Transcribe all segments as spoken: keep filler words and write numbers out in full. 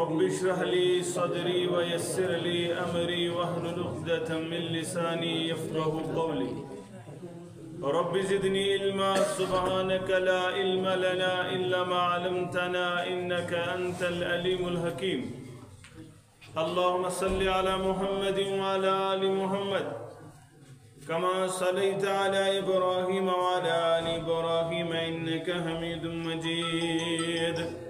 رب اشرح لي صدري ويسر لي أمري واحلل عقدة من لساني يفقه قولي. رب زدني علما. سبحانك لا علم لنا إلا ما علمتنا إنك أنت العليم الحكيم. اللهم صل على محمد وعلى آل محمد كما صليت على إبراهيم وعلى آل إبراهيم إنك حميد مجيد.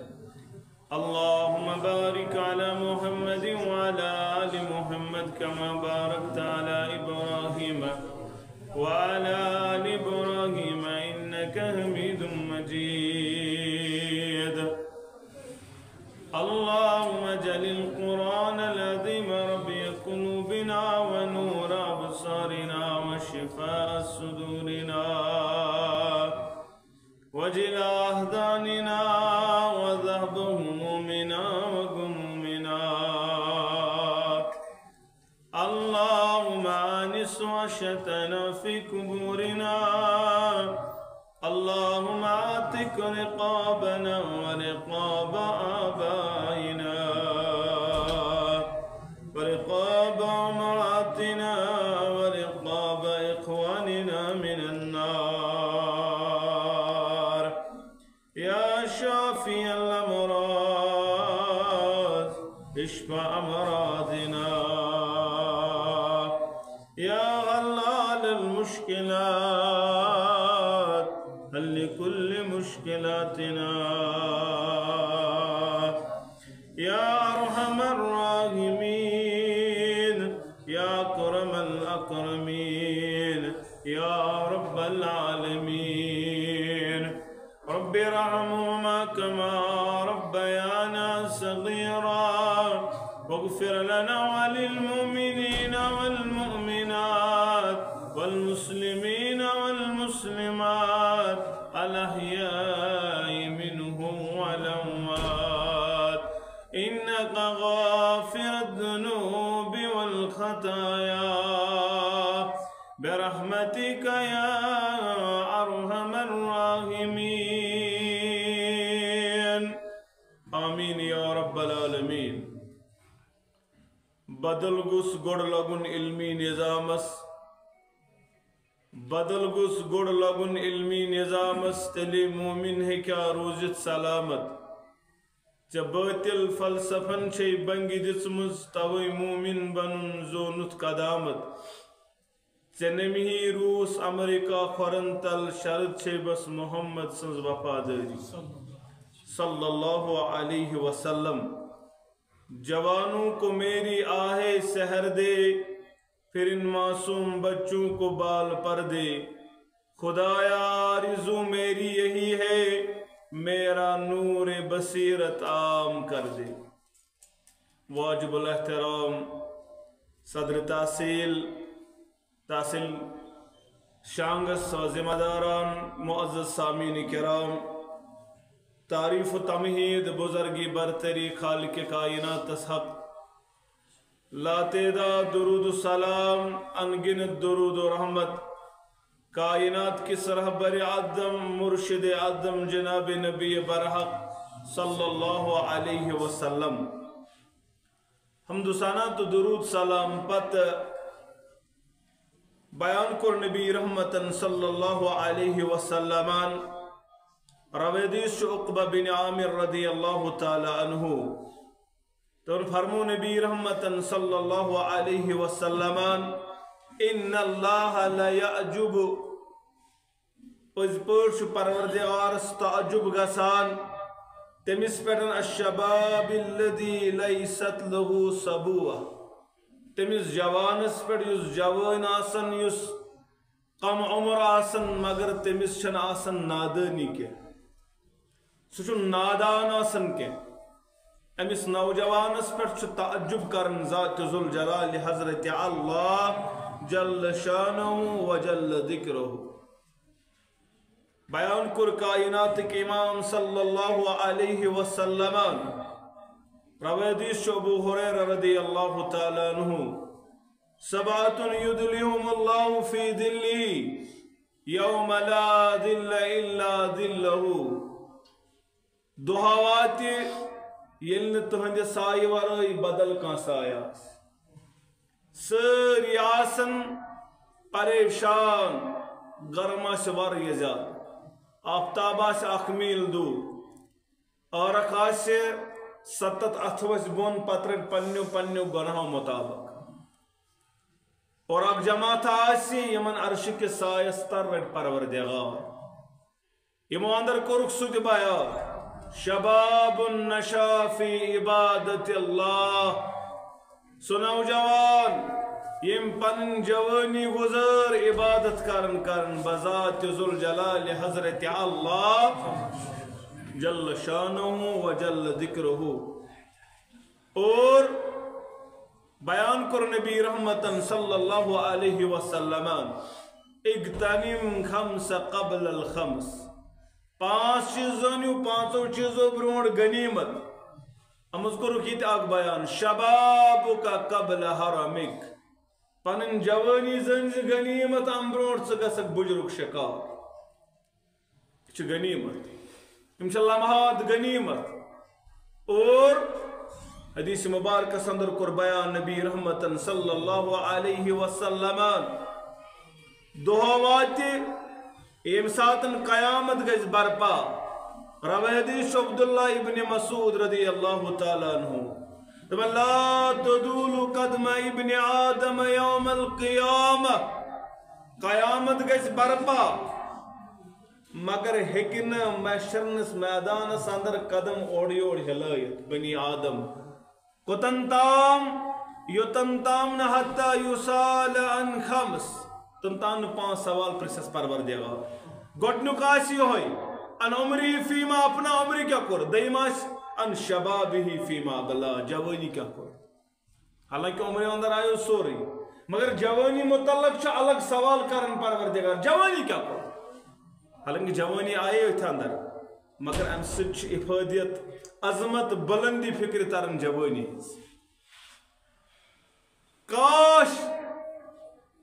اللهم بارك على محمد وعلى آل محمد كما باركت على إبراهيم وعلى آل إبراهيم إنك حميد مجيد. اللهم اجعل القرآن العظيم ربيع قلوبنا ونور أبصارنا وشفاء صدورنا وجلاء أحزاننا وذهاب همومنا وغمومنا. اللهم آنس وحشتنا في قبورنا. اللهم اعتق رقابنا ورقاب آبائنا ورقاب أمهاتنا ورقاب إخواننا من النار. يا شافي الأمراض، اشف أمراضنا. يا حلال المشكلات، حل كل مشكلاتنا. يا أرحم الراحمين، يا أكرم الأكرمين، يا رب العالمين. رب ارحمهما كما ربيانا صغيرا. واغفر لنا وللمؤمنين والمؤمنات والمسلمين والمسلمات الأحياء منهم والأموات إنك غافر الذنوب والخطايا برحمتك يا أرحم الراحمين. آمين يا رب العالمين. بدل گوٚژھ گۄڈٕ لگُن علمی نظامس، بدل گوٚژھ گۄڈٕ لگُن علمی نظامس، تیٚلے مومن ہیٚکیٛاہ روٗزِتھ سلامت۔ ژےٚ باطل فلسفن چھے بنگہِ دِژمٕژ، توے مومن بنُن زونُتھ قدامت۔ ژےٚ نمہِ ہی روٗس امریکہ کھۄرن تل، شرط چھے بس محمد سٕنٛز وفادٲری۔ صلی اللہ علیہ وسلم۔ جوانوں کو میری آہ سحر دے، پھر ان معصوم بچوں کو بال پر دے۔ خدایا، آرزو میری یہی ہے، میرا نور بصیرت عام کر دے۔ واجب الاحترام صدر تحصیل، تحصیل شانگس و ذمہ داران، معزز سامعین کرام، تعریف و تمہید بزرگی برتری خالق کائنات حق، لاتعداد درود و سلام، انگنت درود و رحمت کائنات کس رہبر اعظم، مرشد اعظم جناب نبی برحق صلی اللہ علیہ وسلم۔ حمد و ثنا تہٕ درود سلام پتہٕ بیان کوٚر نبی رحمتن صلی اللہ علیہ وسلمن، روایت چھُ عقبہ بن عامر رضی اللہ تعالی عنہ، تٔمۍ فرموو نبی رحمتن صلی اللہ علیہ وسلمن، ان اللہ لیعجب، پٔزۍ پٲٹھۍ چھُ پروردگارس تعجب گژھان تٔمِس پٮ۪ٹھ، الشباب الذی لیست لہ صبوہ، تٔمِس جوانس پٮ۪ٹھ یُس جوان آسان، یُس کم عمر آسان، مگر تٔمِس چھنہٕ آسان نادٲنی کینٛہہ، سُہ چھُنہٕ نادان آسان کینٛہہ۔ أمِس نوجوانس پٮ۪ٹھ چھُ تعجب کران ذات ذوالجلال حضرت اللہ جل شانہ و جل ذکرہ۔ بیان کوٚر کائناتٕکۍ امام صلی اللہ علیہ وسلمن، روایت چھُ ابو ہریرہ رضی اللہ تعالی عنہ، سبعة یظلهم اللہ فی ظلہ یوم لا ظل الا ظلہ۔ دۄہ واتہِ ییٚلہِ نہٕ تُہنٛدِ سایہِ ورٲے بدل کانٛہہ سایہِ آسہِ۔ سٲری آسن پریشان، گرم آسہِ واریاہ زیادٕ، آفتاب آسہِ اکھ میٖل دوٗر، عٲرق آسہِ ستتھ اتھٕ وَسہِ بۄن، پتہٕ رٔٹۍ پننیو پننیو گۄناہو مُطابق۔ اور اکھ جماعت آسہِ یِمن عرشہِ کِس سایس تل رٔٹۍ پروردگار۔ یِمو اندر کوٚرُکھ سُہ تہِ بیان، شباب نشا فی عبادت اللہ۔ سُہ نوجوان، ییٚمۍ پنٕنۍ جوٲنی گُزٲر عبادت کرن کرن بذات ذوالجلال حضرت اللہ جل شانہ و جل ذکرہ۔ اور بیان کوٚر نبی رحمتن صلی اللہ علیہ وسلمن، اغتنم خمس قبل الخمس۔ پانٛژھ چیٖز زٲنِو پانٛژو چیٖزو برونٛٹھ غنیمت۔ اَمہِ منٛز کوٚرُکھ یہِ تہِ اکھ بیان، شبابک قبل حرمک۔ پنٕنۍ جوٲنی زٲنۍ زِ غنیمت، اَمہِ برونٛٹھ ژٕ گژھکھ بُجرُک شکار۔ یہِ چھِ غنیمت۔ یِم چھِ لمحات غنیمت۔ اور حدیث مبارکس اندر کوٚر بیان نبی رحمتن صلی اللہ علیہ وسلمن، دۄہ واتہِ ییٚمہِ ساتن قیامت گژھِ برپا۔ روایت حدیث چھُ عبداللہ ابن مسعود رضی اللہ تعالیٰ عنہ۔ دپان، لا تزول قدم ابن آدم یوم القیامہ۔ قیامت گژھِ برپا، مگر ہیٚکہِ نہٕ محشرنس میدانس اندر قدم اورٕ یورٕ ہلٲیِتھ بنی آدم۔ کوٚتن تام؟ یوٚتن تام نہٕ حتی یسأل عن خمس، توٚتن تام نہٕ پانٛژھ سوال پرژھس پروردگار۔ گۄڈنیُک آسہِ یِہوٚے، عن عمری فیما افنا، عمرِ کیٛاہ کوٚر؟ دوٚیِم آسہِ عن شبابہ فیما ابلا، جوٲنی کیٛاہ کوٚر؟ حالانکہ عمرِ اندر آیو سورُے، مگر جوٲنی متعلق چھُ الگ سوال کران پروردگار، جوٲنی کیٛاہ کوٚر؟ حالانکہ جوٲنی آیے أتھۍ اندر، مگر امہِ سۭتۍ چھِ افادیت، عظمت، بلندی فکرِ تران جوٲنی ہٕنٛز۔ کاش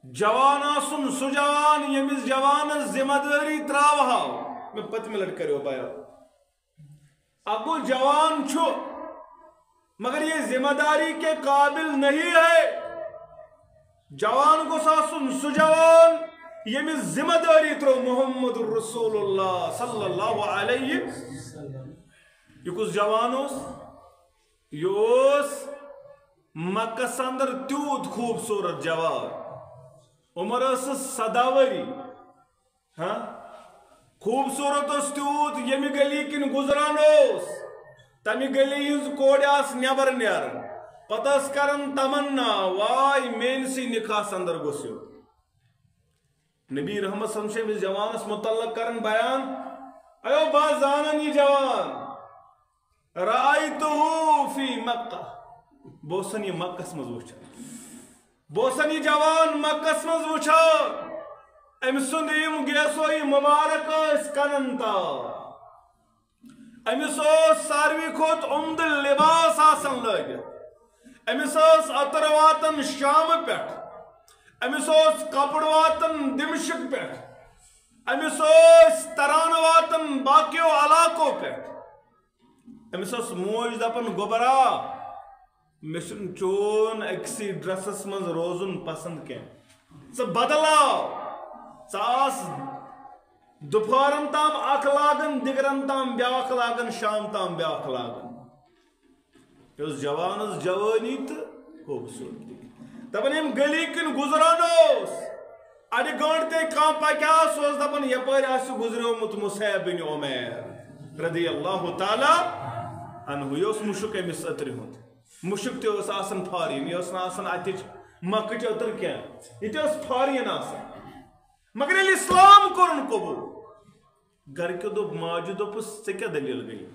جوان آسُن سُہ جوان، ییٚمِس جوانس ذمہ دٲری تراوہاو۔ مےٚ پٔتمہِ لٹہِ کریو بیان۔ اکھ گوٚو جوان چھُ، مگر یہ ذمہ داری کے قابل نہیں ہے۔ جوان گوٚژھ آسُن سُہ جوان، ییٚمِس ذمہ دٲری ترٲو محمد رسول اللہ صلی اللہ علیہ۔ یہ کُس جوان اوس؟ یہ اوس مکس اندر تیوٗت خوٗبصوٗرت جوان۔ عمر ٲسٕس سداہ ؤری۔ ہاں؟ خوٗبصوٗرت اوس تیوٗت، ییٚمہِ گلی کِنۍ گُزران اوس، تمہِ گلی ہٕنٛز کورِ آسہٕ نٮ۪بر نیران۔ پتہٕ ٲس کران تمنا، واے، میٲنسٕے نکاحس اندر گوٚژھ یُن۔ نبی رحمت صلی اللہ علیہ وسلم چھُ أمِس جوانس متعلق کران بیان، ایو، بہٕ ہا زانان یہِ جوان۔ رأیتہ فی مکہ۔ بہٕ اوسَن یہِ مکس منٛز وٕچھان۔ بہٕ اوسَن یہِ جوان مکس منٛز وٕچھان۔ أمۍ سُنٛد یِم گیسویی مُبارک ٲسۍ کَنَن تام۔ أمِس اوس ساروی کھۄتہٕ عمدٕ لباس آسان لٲگِتھ۔ أمِس ٲس عطر واتان شامہٕ پٮ۪ٹھ۔ أمِس اوس کپُر واتان دمشق پٮ۪ٹھ۔ أمِس ٲسۍ ترانہٕ واتان باقیو علاقو پٮ۪ٹھ۔ أمِس ٲس موج دپان، "گوٚبرا، مےٚ چھُنہٕ چون أکسٕے ڈریسس منٛز روزُن پسند کینٛہہ۔ ژٕ بدلاو۔ ژٕ آس دُپہرن تام اکھ لاگان، دِگرن تام بیٛاکھ لاگان، شام تام بیٛاکھ لاگان۔" یہِ اوس جوانس جوٲنی تہٕ خوٗبصوٗرتی۔ دپان، ییٚمہِ گلی کِنۍ گُزران اوس، اَڑِ گٲنٛٹہٕ تہِ کانٛہہ پکہِ ہا، سُہ اوس دپان، "یپٲرۍ آسہِ گُزریومُت مُصعب بن عمیر رضی اللہ تعالیٰ عنہ۔" یہِ اوس مُشُک أمِس عطرِ ہُنٛد۔ مُشُک تہِ اوس آسان فارین، یہِ ٲس نہٕ آسان اَتِچ مکٕچ عطر کینٛہہ، یہِ تہِ ٲس فارین آسان۔ مگر ییٚلہِ اسلام کوٚرُن قبول، گرِکیو دوٚپ، ماجہِ دوٚپُس، "ژےٚ کیٛاہ دٔلیٖل گٔیے؟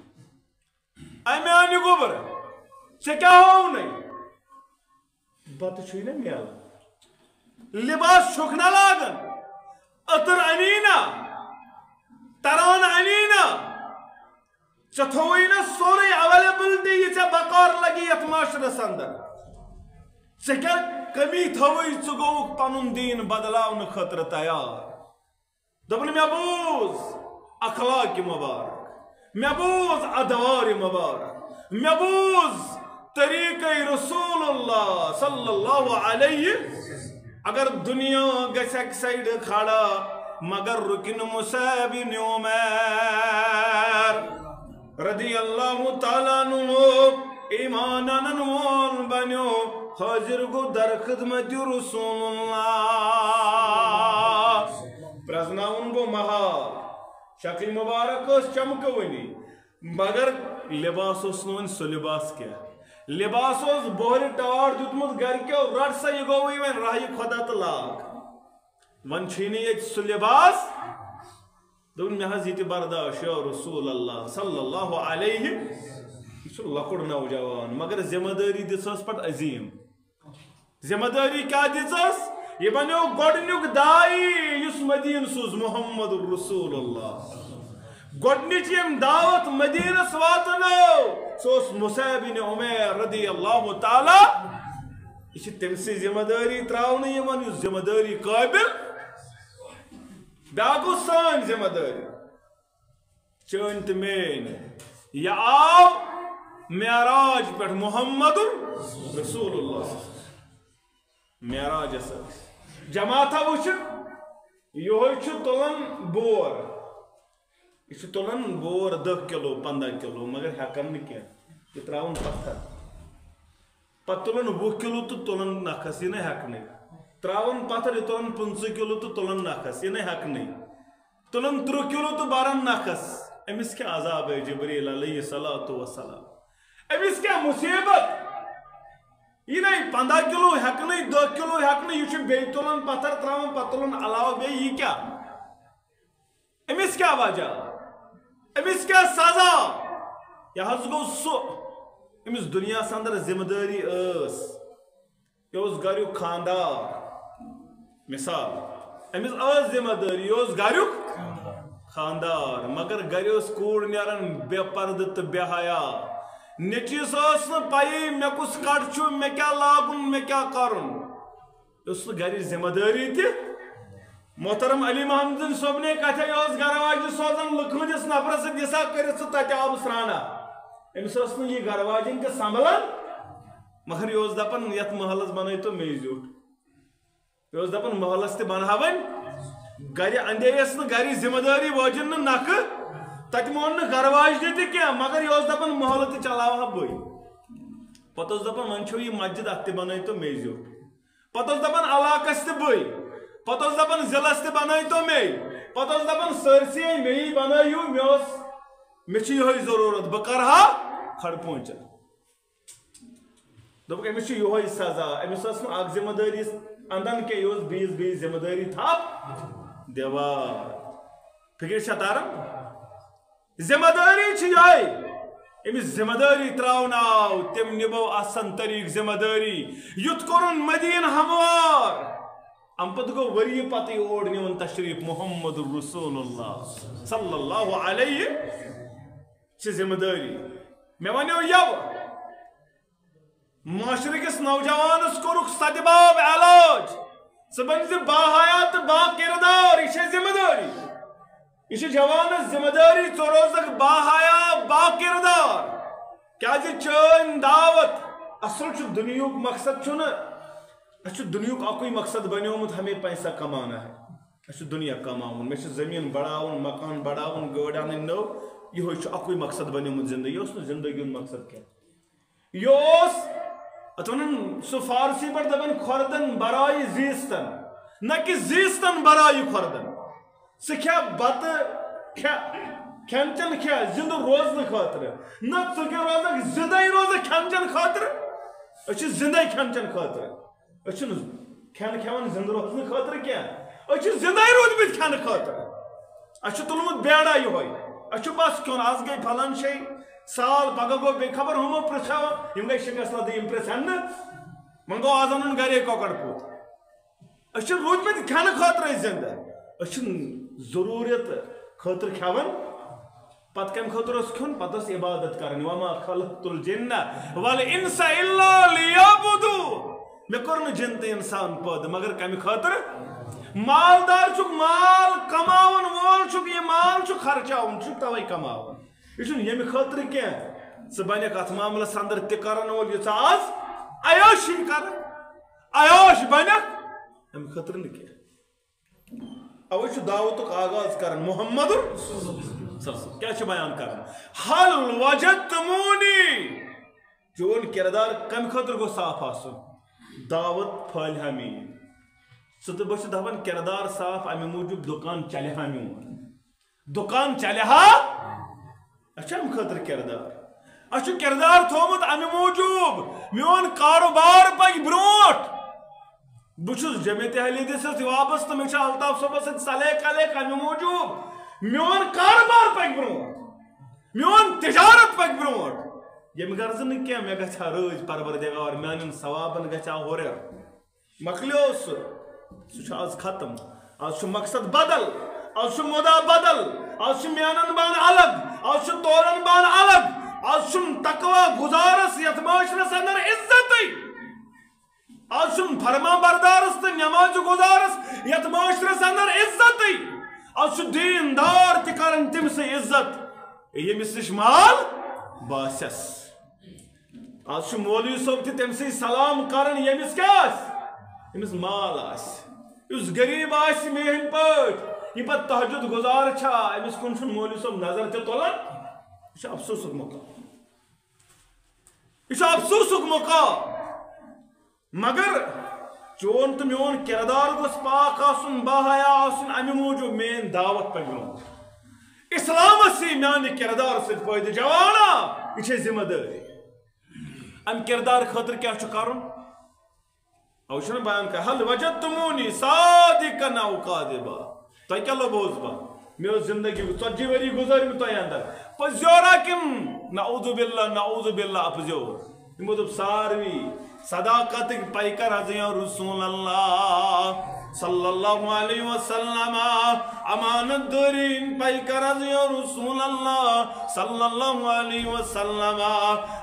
اے میانہِ گوٚبرٕ، ژےٚ کیٛاہ ہوونَے؟ بتہٕ چھُے نہ میلان، لباس چھُکھ نہ لاگان، عطر اَنی نہ، ترانہٕ اَنی نہ، ژےٚ تھووُے نہ سورُے اویلیبلٹی، یہِ ژےٚ بکار لگی یتھ معاشرس اندر۔ ژےٚ کیٛاہ کمی تھٲوٕے، ژٕ گوٚوُکھ پنُن دیٖن بدلاونہٕ خٲطرٕ تیار؟" دوٚپُن، مےٚ بوٗز اخلاق مبارک، مےٚ بوٗز ادوار مبارک، مےٚ بوٗز طریٖقَے رسول اللہ صلی اللہ علیہ۔ اگر دُنیا گژھِ اَکہِ سایڈٕ کھڑا، مگر رُکہِ نہٕ مصعب ابن عمیر رضی اللہ تعالیٰ عنہ۔ ایمان انن وول بنیو، حاضر گوٚو در خدمت رسول اللہ۔ پرزناوُن گوٚو محال، شکل مبارک ٲس چمکوٕنی، مگر لباس اوس نہٕ وۄنۍ سُہ لباس کینٛہہ۔ لباس اوس بۄہرِ ٹاٹھ دیُتمُت گرِکیو، رٹ سا، یہِ گوٚوٕے وۄنۍ راہہِ خۄدا تہٕ لاگ۔ وۄنۍ چھُے نہٕ ییٚتہِ سُہ لباس۔ دوٚپُن، مےٚ حظ یہِ تہِ برداش، یا رسول اللہ صلی اللہ علیہ۔ یہِ چھُ لۄکُٹ نوجوان، مگر ذمہ دٲری دِژ ٲس پتہٕ عظیٖم۔ ذمہ دٲری کیٛاہ دِژ ٲس؟ یہِ بنیو گۄڈٕنیُک داعی، یُس مدیٖنہٕ سوٗز محمد رسول اللہ۔ گۄڈٕنِچ ییٚمۍ دعوت مدیٖنس واتنٲو، سُہ اوس مصعب بن عمیر رضی اللہ تعالیٰ۔ یہِ چھِ تٔمۍ سٕنٛز ذمہ دٲری ترٛاونہٕ یِوان، یُس ذمہ دٲری قٲبِل۔ بیٛاکھ گوٚو سٲنۍ ذمہ دٲری، چٲنۍ تہٕ میٲنۍ۔ یہِ آو معراج پٮ۪ٹھ محمد رسول اللہ۔ معراجس ٲسۍ جماعتھا وٕچھِتھ، یِہوٚے چھُ تُلان بور۔ یہِ چھُ تُلان بور دَہ کِلوٗ، پنٛداہ کِلوٗ، مگر ہٮ۪کان نہٕ کینٛہہ۔ یہِ ترٛاوان پتھر۔ پتہٕ تُلان وُہ کِلوٗ تہٕ تُلان نکھس، یہِ نہٕ ہٮ۪کنٕے۔ ترٛاوان پتھر، یہِ تُلان پٕنٛژٕہ کِلوٗ تہٕ تُلان نکھس، یہِ نہٕ ہٮ۪کنٕے۔ تُلان ترٕٛہ کِلوٗ تہٕ بران نکھس۔ أمِس کیٛاہ عذاب ہے جبریٖل علیہ الصلوۃ والسلام؟ أمِس کیٛاہ مُصیٖبت؟ یہِ نَے پنٛداہ کِلوٗ ہٮ۪کنٕے، دَہ کِلوٗ ہٮ۪کنٕے، یہِ چھُ بیٚیہِ تُلان پتھر ترٛاوان، پتہٕ تُلان علاوٕ بیٚیہِ، یہِ کیٛاہ؟ أمِس کیٛاہ وجہ؟ أمِس کیٛاہ سزا؟ یہِ حظ گوٚو سُہ، أمِس دُنیاہَس اندر ذمہٕ دٲری ٲس۔ یہِ اوس گریُک خاندار۔ مثال، أمِس ٲس ذمہٕ دٲری، یہِ اوس گریُک خاندار، مگر گرِ ٲس کوٗر نیران بے پردٕ تہٕ بے حیا۔ نیٚچوِس ٲس نہٕ پَیی مےٚ کُس کٹ چھُ، مےٚ کیٛاہ لاگُن، مےٚ کیٛاہ کرُن۔ یہِ اوس نہٕ گرِچ ذمہٕ دٲری تہِ۔ محترم علی محمدٕنۍ صٲبنہِ کتھے، یہِ اوس گرٕ واجہِ سوزان لُکہٕ ہٕنٛدِس نفرس سۭتۍ، یہِ سا کٔرِتھ ژٕ تتہِ آبہٕ سرانہ۔ أمِس ٲس نہٕ یہِ گرٕ واجٮ۪ن تہِ سنبھلان، مگر یہِ اوس دپان، یتھ محلس بنٲیتو مے زیُٹھ۔ یہِ اوس دپان، محلس تہِ بناوٕنۍ۔ گرِ اندے یس نہٕ گرِچ ذمہٕ دٲری وٲجِن نہٕ نکھٕ، تتہِ مون نہٕ گرٕ واجنہِ تہِ کینٛہہ، مگر یہِ اوس دپان، محلہٕ تہِ چلاوہا بٕے۔ پتہٕ اوس دپان، وۄنۍ چھو یہِ مسجد، اتھ تہِ بنٲیتو مے زیُٹھ۔ پتہٕ اوس دپان، علاقس تہِ بٕے۔ پتہٕ اوس دپان، ضلعس تہِ بنٲیتو مے۔ پتہٕ اوس دپان، سٲرسٕے مے یی بنٲیِو، مےٚ اوس، مےٚ چھِ یِہوٚے ضروٗرت، بہٕ کرٕ ہا کھڑ پونچل۔ دوٚپُکھ، أمِس چھُ یِہوٚے سزا۔ أمِس ٲس نہٕ اکھ ذمہٕ دٲری اندان کینٛہہ، یہِ اوس بیٚیِس بیٚیِس ذمہٕ دٲری تھپھ دِوان۔ فکرِ چھا تران؟ ذمہٕ دٲری چھِ یِہوٚے۔ أمِس ذمہٕ دٲری ترٛاونہٕ آو، تٔمۍ نِبٲو احسن طریٖق ذمہٕ دٲری۔ یُتھ کوٚرُن مدیٖنہٕ ہموار۔ اَمہِ پتہٕ گوٚو ؤری پتہٕ یہِ اور نِوان تشریٖف محمد رسول اللہ صلی اللہ علیہ۔ چھِ ذمہٕ دٲری۔ مےٚ وَنیو یَوٕ، معاشرٕ کِس نوجوانس کوٚرُکھ سدِ باب علاج۔ ژٕ بن زِ باحیا تہٕ با کردار، یہِ چھےٚ ذمہٕ دٲری۔ یہِ چھِ جوانس ذمہٕ دٲری، ژٕ روزکھ باحیا با کردار۔ کیازِ چٲنۍ دعوت، اصل چھُ دُنیہُک مقصد چھُنہٕ، اَسہِ چھُ دُنیہُک اَکُے مقصد بنیومُت، ہمیں پیسہ کمانا ہے۔ اَسہِ چھُ دُنیا کماوُن، مےٚ چھُ زٔمیٖن بڑاوُن، مکان بڑاوُن، گٲڑۍ اَنٕنۍ نٔو۔ یِہوٚے چھُ اَکُے مقصد بنیومُت زندگی، اوس نہٕ زندگی ہُنٛد مقصد کینٛہہ۔ یہِ اوس، اَتھ وَنان سُہ فارسی پٲٹھۍ دَپان، کھۄردَن برایہِ زیٖستَن، نہ کہِ زیٖستَن برایہِ کھۄردَن۔ ژٕ کھےٚ بَتہٕ، کھےٚ، کھٮ۪ن چٮ۪ن کھےٚ زِندٕ روزنہٕ خٲطرٕ۔ نہ، ژٕ کیٛاہ روزَکھ زِندَے روزَکھ کھٮ۪ن چٮ۪ن خٲطرٕ؟ أسۍ چھِ زِندَے کھٮ۪ن چٮ۪ن خٲطرٕ۔ أسۍ چھِنہٕ کھٮ۪ن کھٮ۪وان زِندٕ روزنہٕ خٲطرٕ کینٛہہ۔ أسۍ چھِ زِندَے روٗدمٕتۍ کھٮ۪نہٕ خٲطرٕ۔ اَسہِ چھُ تُلمُت بیڑا یِہوٚے۔ اَسہِ چھُ بَس کھیوٚن، آز گٔے پھلٲنۍ جایہِ سال، پَگاہ گوٚو بیٚیہِ خبر ہُمو پرٛژھیو، یِم گٔے شِکَس لَدٕنۍ، یِم پرٛژھن نہٕ۔ وۄنۍ گوٚو آز اَنُن گَرے کۄکَر پوٗت۔ أسۍ چھِ روٗدمٕتۍ کھٮ۪نہٕ خٲطرَے زِندٕ۔ أسۍ چھِنہٕ ضروٗریت خٲطرٕ کھٮ۪وان۔ پتہٕ کَمہِ خٲطرٕ اوس کھیوٚن؟ پتہٕ ٲس عبادت کرٕنۍ۔ وما خلقت الجن والانس الا لیعبدون۔ مےٚ کوٚر نہٕ جِن تہٕ اِنسان پٲدٕ مگر کَمہِ خٲطرٕ؟ مالدار چھُکھ، مال کماوَن وول چھُکھ، یہِ مال چھُ خرچاوُن، چھُکھ تَوَے کماوان۔ یہِ چھُنہٕ ییٚمہِ خٲطرٕ کینٛہہ۔ ژٕ بنکھ اتھ معاملس اندر تہِ کرن وول، یہِ ژٕ از عیاشی کرکھ، عیاش بنکھ، امہِ خٲطرٕ نہٕ کینٛہہ۔ اوے چھُ دعوتُک آغاز کران محمد۔ کیٛاہ چھُ بیان کران؟ حل وجدتمونی، چون کردار کمہِ خٲطرٕ گوٚو صاف آسُن؟ دعوت پھٲلہِ ہا میٲنۍ۔ ژٕ تہٕ بہٕ چھِ دپان کردار صاف، امہِ موٗجوٗب دُکان چلہِ ہا میون۔ دُکان چلہِ ہا؟ اَسہِ چھُ امہِ خٲطرٕ کردار۔ اَسہِ چھُ کردار تھوٚومُت امہِ موٗجوٗب، میون کاروبار پکہِ برونٛٹھ۔ بہٕ چھُس جمعیت اہل حدیثس سۭتۍ وابستہٕ، مےٚ چھُ الطاف صٲبس سۭتۍ سلیقہ، سلیقہ امہِ موٗجوٗب میون کاروبار پکہِ برونٛٹھ، میون تجارت پکہِ برونٛٹھ۔ ییٚمہِ غرضہٕ نہٕ کینٛہہ، مےٚ گژھِ ہا رٲضۍ پروردگار، میانٮ۪ن ثوابن گژھِ ہا ہُرٮ۪ر۔ مۄکلیو سُہ، سُہ چھُ از ختم۔ از چھُ مقصد بدل، از چھُ مُدا بدل، از چھُ مینن بان الگ، از چھُ تولن بان الگ، از چھُنہٕ تقوی گزارس یتھ معاشرس اندر عزتٕے۔ از چھُنہٕ فرما بردارس تہٕ نماز گزارس یتھ معاشرس اندر عزتٕے۔ از چھُ دیندار تہِ کران تٔمۍ سٕے عزت، ییٚمِس نِش مال باسٮ۪س۔ از چھُ مولوی صٲب تہِ تٔمۍ سٕے سلام کران، ییٚمِس کیٛاہ آسہِ، ییٚمِس مال آسہِ، یُس غریب آسہِ میٲنۍ پٲٹھۍ، یہِ پتہٕ تہجد گزار چھا، أمِس کُن چھُنہٕ مولوی صٲب نظر تہِ تُلان۔ یہِ چھُ افسوسُک مقام۔ یہِ چھُ افسوسُک مقام۔ مگر چون تہٕ میون کردار گوٚژھ پاک آسُن، باحیا آسُن، امہِ موٗجوٗب میٲنۍ دعوت پکہِ برونٛہہ۔ اسلامس یی میانہِ کردار سۭتۍ فٲیدٕ۔ جوانا، یہِ چھےٚ ذمہٕ دٲری۔ امہِ کردار خٲطرٕ کیٛاہ چھُ کرُن؟ او چھُنہٕ بیان کران، "هل وجدتمونی صادقا او کاذبا؟" تۄہہِ کیٛاہ لوٚبوس بہٕ؟ مےٚ ٲس زندگی ژتجی ؤری گُزٲرمٕتۍ تۄہہِ اندر۔ پٔزیورا کِنہٕ نعوذ باللہ، نعوذ باللہ اپزیور؟ یِمو دوٚپ ساروی، صداقتٕکۍ پیکر حظ یِم رسول اللہ صلی اللہ علیہ وسلم، امانت دٲری ہٕنٛدۍ پیکر حظ یِم رسول اللہ صلی اللہ علیہ وسلم۔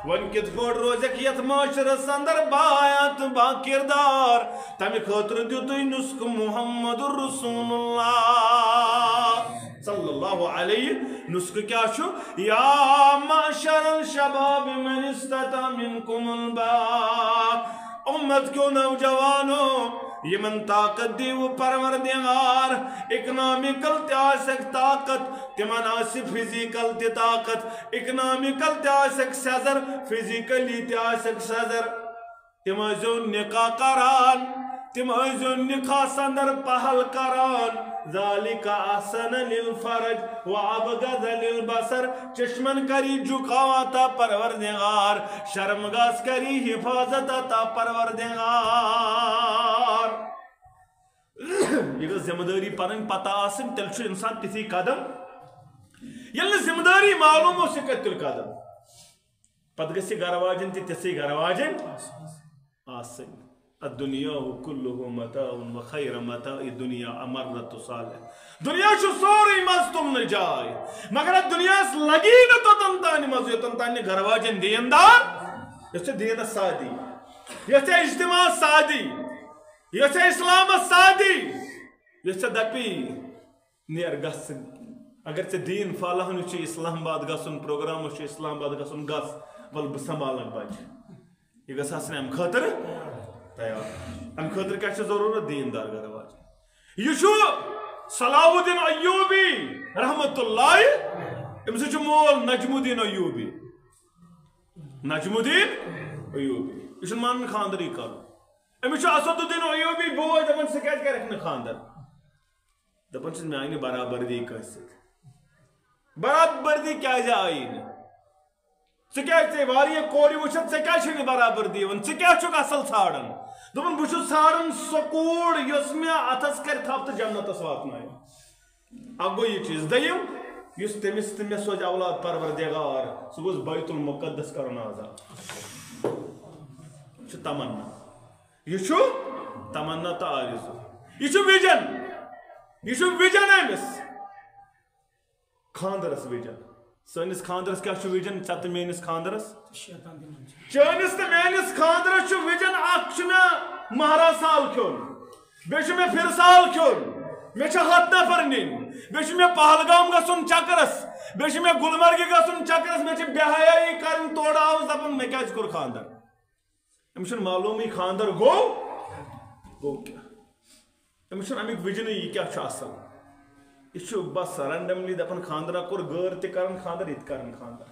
وۄنۍ کِتھ پٲٹھۍ روزکھ یتھ معاشرس اندر باحیا تہٕ با کردار؟ تمہِ خٲطرٕ دیُتُے نسخہٕ محمد رسول اللہ صلی اللہ علیہ۔ نسخہٕ کیٛاہ چھُ؟ یا معشر الشباب من استطاع منکم الباء۔ امت کیو نوجوانو، یمن طاقت دیو پروردگار، اکنامیکل تہِ آسکھ طاقت، تمن آسہِ فزیکل تہِ طاقت، اکنامیکل تہِ آسکھ سیزر، فزیکلی تہِ آسکھ سیزر۔ تم ٲسۍزیو نکاح کران، تم ٲسۍزیو نکاحس اندر پہل کران۔ ذالک احسن للفرج و ابغض للبصر۔ چشمن کری جھکاو عطا پروردگار، شرمگاہس کری حفاظت عطا پروردگار۔ یہِ گٔژھ ذمہٕ دٲری پنٕنۍ پتہ آسٕنۍ، تیٚلہِ چھُ انسان تِتھُے قدم۔ ییٚلہِ نہٕ ذمہٕ دٲری معلوم اوس، یہِ کتہِ تُلہِ قدم؟ پتہٕ گژھِ گرٕ واجٮ۪ن تہِ تِژھٕے گرٕ واجٮ۪ن آسٕنۍ۔ الدنیا کلہ متاع و خیر متاع الدنیا امرۃ الصالح۔ دنیا چھُ سورُے مزٕ تُلنٕچ جاے، مگر اتھ دنیاہس لگی نہٕ توٚتن تانۍ مزٕ یوٚتن تانۍ نہٕ گرٕ واجٮ۪ن دیندار، یۄس ژےٚ دیٖنس سادی، یۄس ژےٚ اجتماعس سادی، یۄس ژےٚ اسلامس سادی، یۄس ژےٚ دپی نیر گژھ ژٕ۔ اگر ژےٚ دیٖن پھہلاونُے چھُ اسلام آباد گژھُن، پروگرامس چھُ اسلام آباد گژھُن، گژھ، ول بہٕ سنبھالکھ بچہِ۔ یہِ گژھِ آسٕنۍ امہِ خٲطرٕ تیار۔ امہِ خٲطرٕ کیٛاہ چھِ ضروٗرت؟ دیٖندار گرٕ واجٮ۪ن۔ یہِ چھُ صلاح الدین ایوبی رحمت اللہ، أمۍ سٕنٛز چھِ مول نجم الدین ایوبی۔ نجم الدین ایوبی۔ یہِ چھُنہٕ مانان خانٛدرٕے کرُن۔ أمِس چھُ اسد الدین ایوبی بوے، دپان، "ژٕ کیٛازِ کرکھ نہٕ خانٛدر؟" دپان چھُس، "میانہِ برابردی کٲنٛسہِ سۭتۍ۔" برابردی کیٛازِ آیی نہٕ؟ ژٕ کیٛازِ، ژےٚ واریاہ کورِ وٕچھتھ، ژےٚ کیٛازِ چھےٚ نہٕ برابردی یِوان؟ ژٕ کیٛاہ چھُکھ اصل ژھانڈان؟ دوٚپُن، "بہٕ چھُس ژھانڈان سۄ کوٗر، یۄس مےٚ اتھس کرِ تھپھ تہٕ جنتس واتنایہِ۔" اکھ گوٚو یہِ چیٖز۔ دوٚیِم، یُس تٔمِس تہٕ مےٚ سوزِ اولاد پروردگار، سُہ گوٚژھ بیت المقدس کرُن آزاد۔ یہِ چھُ تمنا۔ یہِ چھُ تمنا تہٕ آرزو۔ یہِ چھُ وِجن۔ یہِ چھُ وِجن أمِس۔ خانٛدرس وِجن۔ سٲنِس خانٛدرس کیٛاہ چھُ وِجن؟ ژےٚ تہٕ میٲنِس خانٛدرس؟ شیطان تہِ منٛز چھُ۔ چٲنِس تہٕ میٲنِس خانٛدرس چھُ وِجن اکھ، چھُ مےٚ مہراز سال کھیوٚن، بیٚیہِ چھُ مےٚ پھِرٕ سال کھیوٚن، مےٚ چھِ ہتھ نفر نِنۍ، بیٚیہِ چھُ مےٚ پہلگام گژھُن چکرس، بیٚیہِ چھُ مےٚ گلمرگہِ گژھُن چکرس، مےٚ چھِ بے حیٲیی کرٕنۍ، تورٕ آوُس دپان مےٚ کیازِ کوٚر خانٛدر؟ أمِس چھُنہٕ معلومٕے خانٛدر گوٚو، گوٚو کیٛاہ؟ أمِس چھُنہٕ اَمیُک وِجنٕے یہِ کیٛاہ چھُ اصل۔ یہِ چھُ بس randomly دپان خانٛدرا کوٚر، غٲر تہِ کران خانٛدر، یہِ تہِ کران خانٛدر،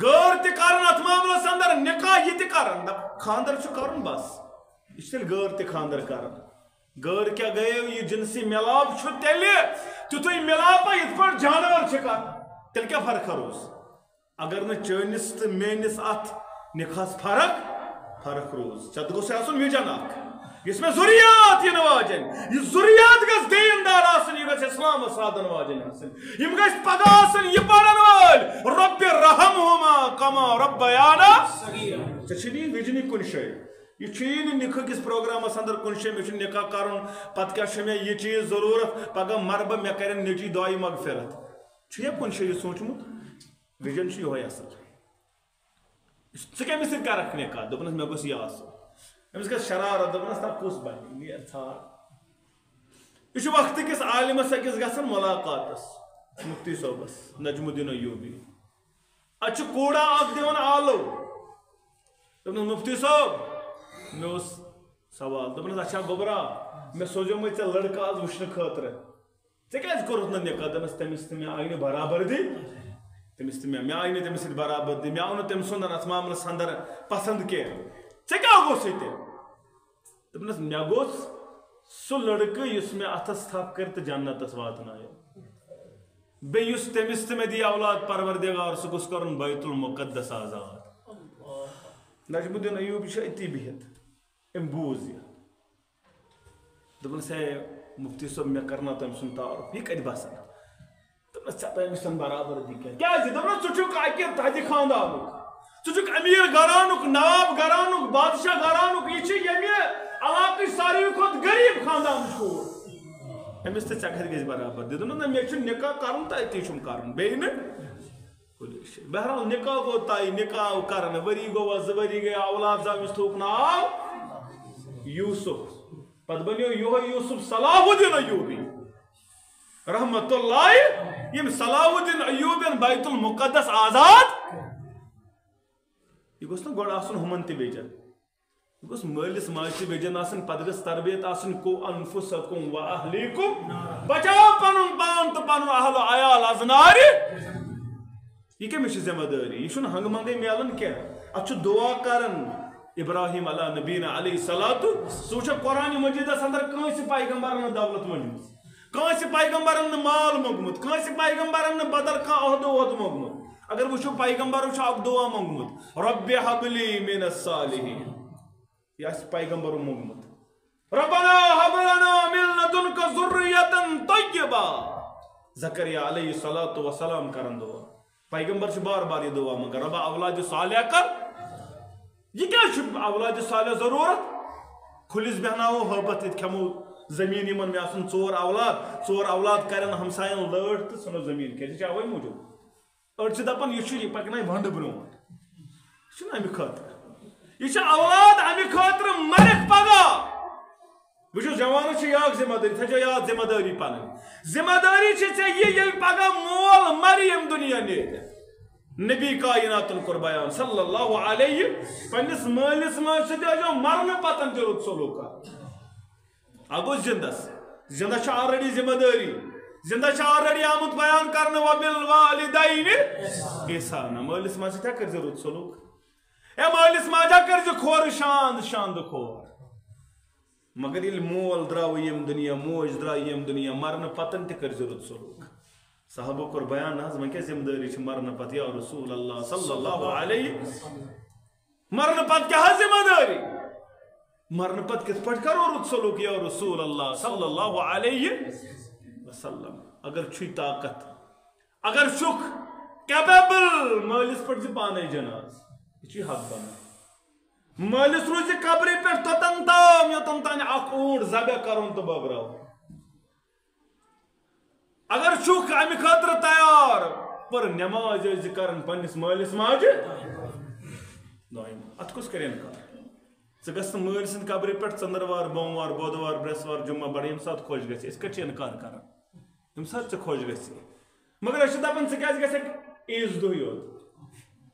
غٲر تہِ کران اتھ معاملس اندر، نکاح یہِ تہِ کران، دپ خانٛدر چھُ کرُن بس۔ یہِ چھُ تیٚلہِ غٲر تہِ خانٛدر کران۔ غٲر کیٛاہ گٔیو؟ یہِ جنسی ملاپ چھُ تیٚلہِ، تیُتھُے ملاپا یِتھ پٲٹھۍ جانور چھِ کران، تیٚلہِ کیٛاہ فرقا روٗز؟ اگر نہٕ چٲنِس تہٕ میٲنِس اتھ نکاحس فرق، فرق روٗز۔ ژےٚ تہِ گوٚژھ آسُن وِجن اکھ، یُس مےٚ ذُریات یِنہٕ واجٮ۪ن، یہِ ذُریات گژھِ دیٖندار آسٕنۍ، یہِ گژھِ اسلامس سادن واجٮ۪ن آسٕنۍ، یِم گژھِ پگاہ آسٕنۍ یہِ پرن وٲلۍ، رب ارحمہما کما ربیانا۔ ژےٚ چھُے نہٕ یہِ وِجنٕے کُنہِ جایہِ۔ یہِ چھُ یی نہٕ نکاح کِس پروگرامس اندر کُنہِ جایہِ، مےٚ چھُ نکاح کرُن، پتہٕ کیٛاہ چھُ مےٚ یہِ چیٖز ضروٗرت، پگاہ مرٕ بہٕ، مےٚ کرن نیٚچی دعایہِ مغفرت۔ چھُ یا کُنہِ جایہِ یہِ سوٗنٛچمُت؟ وِجن چھُ یِہوٚے اصل۔ ژٕ کٔمِس سۭتۍ کرکھ نکاح؟ دوٚپنس، مےٚ گوٚژھ یہِ آسُن۔ أمِس گژھِ شرارت، دوٚپنس، نہ کُس بنہِ؟ نیر ژھار۔ یہِ چھُ وقتہٕ کِس عالمس أکِس گژھان ملاقاتس، مفتی صٲبس، نجم الدین ایوبی۔ اتہِ چھُ کوڑا اکھ دِوان آلو۔ دوٚپنس، مفتی صٲب، مےٚ اوس سوال۔ دوٚپنس، اچھا گوٚبرا، مےٚ سوزیومے ژےٚ لڑکہٕ آز وٕچھنہٕ خٲطرٕ۔ ژےٚ کیٛازِ کوٚرُتھ نہٕ نکاح؟ دوٚپنس، تٔمِس تہٕ مےٚ آیہِ نہٕ برابردی۔ تٔمِس تہٕ مےٚ، مےٚ آیہِ نہٕ تٔمِس سۭتۍ برابردی۔ مےٚ آو نہٕ تٔمۍ سُنٛد اتھ معاملس اندر پسند کینٛہہ۔ ژےٚ کیٛاہ گوٚژھُے تیٚلہِ؟ دوٚپنس، مےٚ گوٚژھ سُہ لڑکہٕ یُس مےٚ اتھس تھپھ کرِ تہٕ جنتس واتنایہِ۔ بیٚیہِ یُس تٔمِس تہٕ مےٚ دِیہِ اولاد پروردگار، سُہ گوٚژھ کرُن بیت المقدس آزاد۔ نجم الدین ایوبی چھُ أتی بِہِتھ، أمۍ بوٗز یہِ۔ دوٚپنس، ہے مفتی صٲب، مےٚ کرناو تٔمۍ سُنٛد تعارُف، یہِ کتہِ بسان؟ دوٚپنس، ژےٚ تۄہہِ أمِس سۭتۍ برابردی کیٛاہ؟ کیٛازِ؟ دوٚپنس، ژٕ چھُکھ اکہِ تھدِ خاندانُک، ژٕ چھُکھ امیر گرانُک، نواب گرانُک، بادشاہ گرانُک، یہِ چھِ ییٚمہِ علاقٕچ ساروی کھۄتہٕ غریب خاندانٕچ کوٗر۔ أمِس تہٕ ژےٚ کتہِ گژھِ برابردی؟ دوٚپنس، نہ، مےٚ چھُ نکاح کرُن تہٕ أتی چھُم کرُن، بیٚیہِ نہٕ کُنہِ جایہِ۔ بہرحال، نکاح گوٚو طے، نکاح آو کرنہٕ، ؤری گوٚو، زٕ ؤری گٔے، اولاد زاو، أمِس تھوٚوُکھ ناو یوسف۔ پتہٕ بنیو یِہوٚے یوسف صلاح الدین ایوبی رحمت اللہ، ییٚمۍ صلاح الدین ایوبین بیت المقدس آزاد۔ یہِ گوٚژھ نہٕ گۄڈٕ آسُن ہُمن تہِ ویجن، یہِ گوٚژھ مٲلِس ماجہِ تہِ ویجن آسٕنۍ، پتہٕ گٔژھ تربیت آسٕنۍ، قُوا أَنفُسَكُمْ وَأَهْلِيكُمْ، بچاو پنُن پان تہٕ پنُن اہل و عیال از نارِ۔ یہِ کٔمِس چھِ ذمہ دٲری؟ یہِ چھُنہٕ ہنگہٕ منگے میلان کینٛہہ۔ اتھ چھُ دعا کران۔ ابراہیم علیٰ نبینا علیہ الصلوۃ، ژٕ وٕچھکھ قرآن مجیدس اندر کٲنٛسہِ پیغمبرن نہٕ دولت مٔنجمٕژ، کٲنٛسہِ پیغمبرن نہٕ مال موٚنگمُت، کٲنٛسہِ پیغمبرن نہٕ بدل کانٛہہ عہدٕ وہدٕ موٚنگمُت۔ اگر وٕچھو، پیغمبرو چھُ اکھ دعا موٚنگمُت، رب ہب لی من الصالحین۔ یہِ آسہِ پیغمبرو موٚنگمُت۔ ربنا ہب لنا من لدنک ذریۃ طیبہ۔ زکریا علیہ الصلوۃ والسلام کرن دعا۔ پیغمبر چھُ بار بار یہِ دعا منگان، ربا اولاد صالح کر۔ یہِ کیٛازِ چھُ اولاد صالح ضروٗرت؟ کھُلِس بیٚہناوو ہٲبتھ، ییٚتہِ کھٮ۪مو زٔمیٖن یِمن، مےٚ آسن ژور اولاد، ژور اولاد کرن ہمساین لٲٹھ تہٕ ژھٕنو زٔمیٖن کھٮ۪تھ۔ یہِ چھِ اوے موٗجوٗب۔ أڑۍ چھِ دَپان، یہِ چھُ، یہِ پَکنایہِ وَنٛڈٕ برٛونٛٹھ۔ یہِ چھُنہٕ اَمہِ خٲطرٕ۔ یہِ چھِ اولاد اَمہِ خٲطرٕ، مَرَکھ پَگاہ۔ وٕچھِو، جوانَس چھِ یہِ اَکھ ذِمہٕ دٲری، تھٲیزیو یاد ذِمہٕ دٲری پَنٕنۍ۔ ذِمہٕ دٲری چھِ ژےٚ یہِ، ییٚلہِ پَگاہ مول مَرِ ییٚمہِ دُنیا نیرِ۔ نبی کائناتَن کوٚر بیان صلی اللہ علیہ، پنٛنِس مٲلِس ماجہِ سۭتۍ ٲسۍزیو مَرنہٕ پَتَن تہِ رُت سلوٗک کَرُن۔ اَگوٚو زِندَس۔ زِندَس چھِ already ذِمہٕ دٲری۔ زِندَس چھِ already آمُت بیان کرنہٕ، وَبِالْوَالِدَيْنِ اِحْسَانًا۔ مٲلِس ماجہِ سۭتۍ ہا کٔرۍزِ رُت سلوٗک۔ اے مٲلِس ماجہِ ہا کٔرۍزِ کھورٕ شاند، شاندٕ کھور۔ مگر ییٚلہِ مول درٛاو ییٚمہِ دُنیا، موج درٛاے ییٚمہِ دُنیا، مرنہٕ پتن تہِ کٔرۍزِ رُت سلوٗک۔ صحابو کوٚر بیان، نہ حظ، وۄنۍ کیٛاہ ذِمہٕ دٲری چھِ مرنہٕ پتہٕ، یا رسول اللہ صلی اللہ علیہ وسلم؟ مرنہٕ پتہٕ کیٛاہ حظ ذِمہٕ دٲری؟ مرنہٕ پتہٕ کِتھ پٲٹھۍ کرو رُت سلوٗک یا رسول اللہ صلی اللہ علیہ وسلم؟ اگر چھُے طاقت، اگر چھُکھ capable، مٲلِس پٮ۪ٹھ زِ پانے جناز، یہِ چھُے حق بنان۔ مٲلِس روٗزِ قبرِ پٮ۪ٹھ توٚتن تام، یوٚتن تام اکھ اوٗنٹ ذبح کرُن تہٕ بٲگراوُن۔ اگر چھُکھ امہِ خٲطرٕ تیار، پر نماز ٲسۍ زِ کران پننِس مٲلِس ماجہِ۔ دۄیِم، اتھ کُس کرِ انکار؟ ژٕ گژھ نہٕ مٲلۍ سٕنٛدِ قبرِ پٮ۪ٹھ ژٔنٛدٕروار، بوموار، بۄدوار، برٛٮ۪سوار، جمعہ، بڑٕ ییٚمہِ ساتہٕ خۄش گژھِ۔ أسۍ کتہِ چھِ انکار کران؟ ییٚمہِ ساتہٕ ژےٚ خۄش گژھِ۔ مگر أسۍ چھِ دَپان، ژٕ کیٛازِ گژھکھ عیٖذ دۄہٕے یوت؟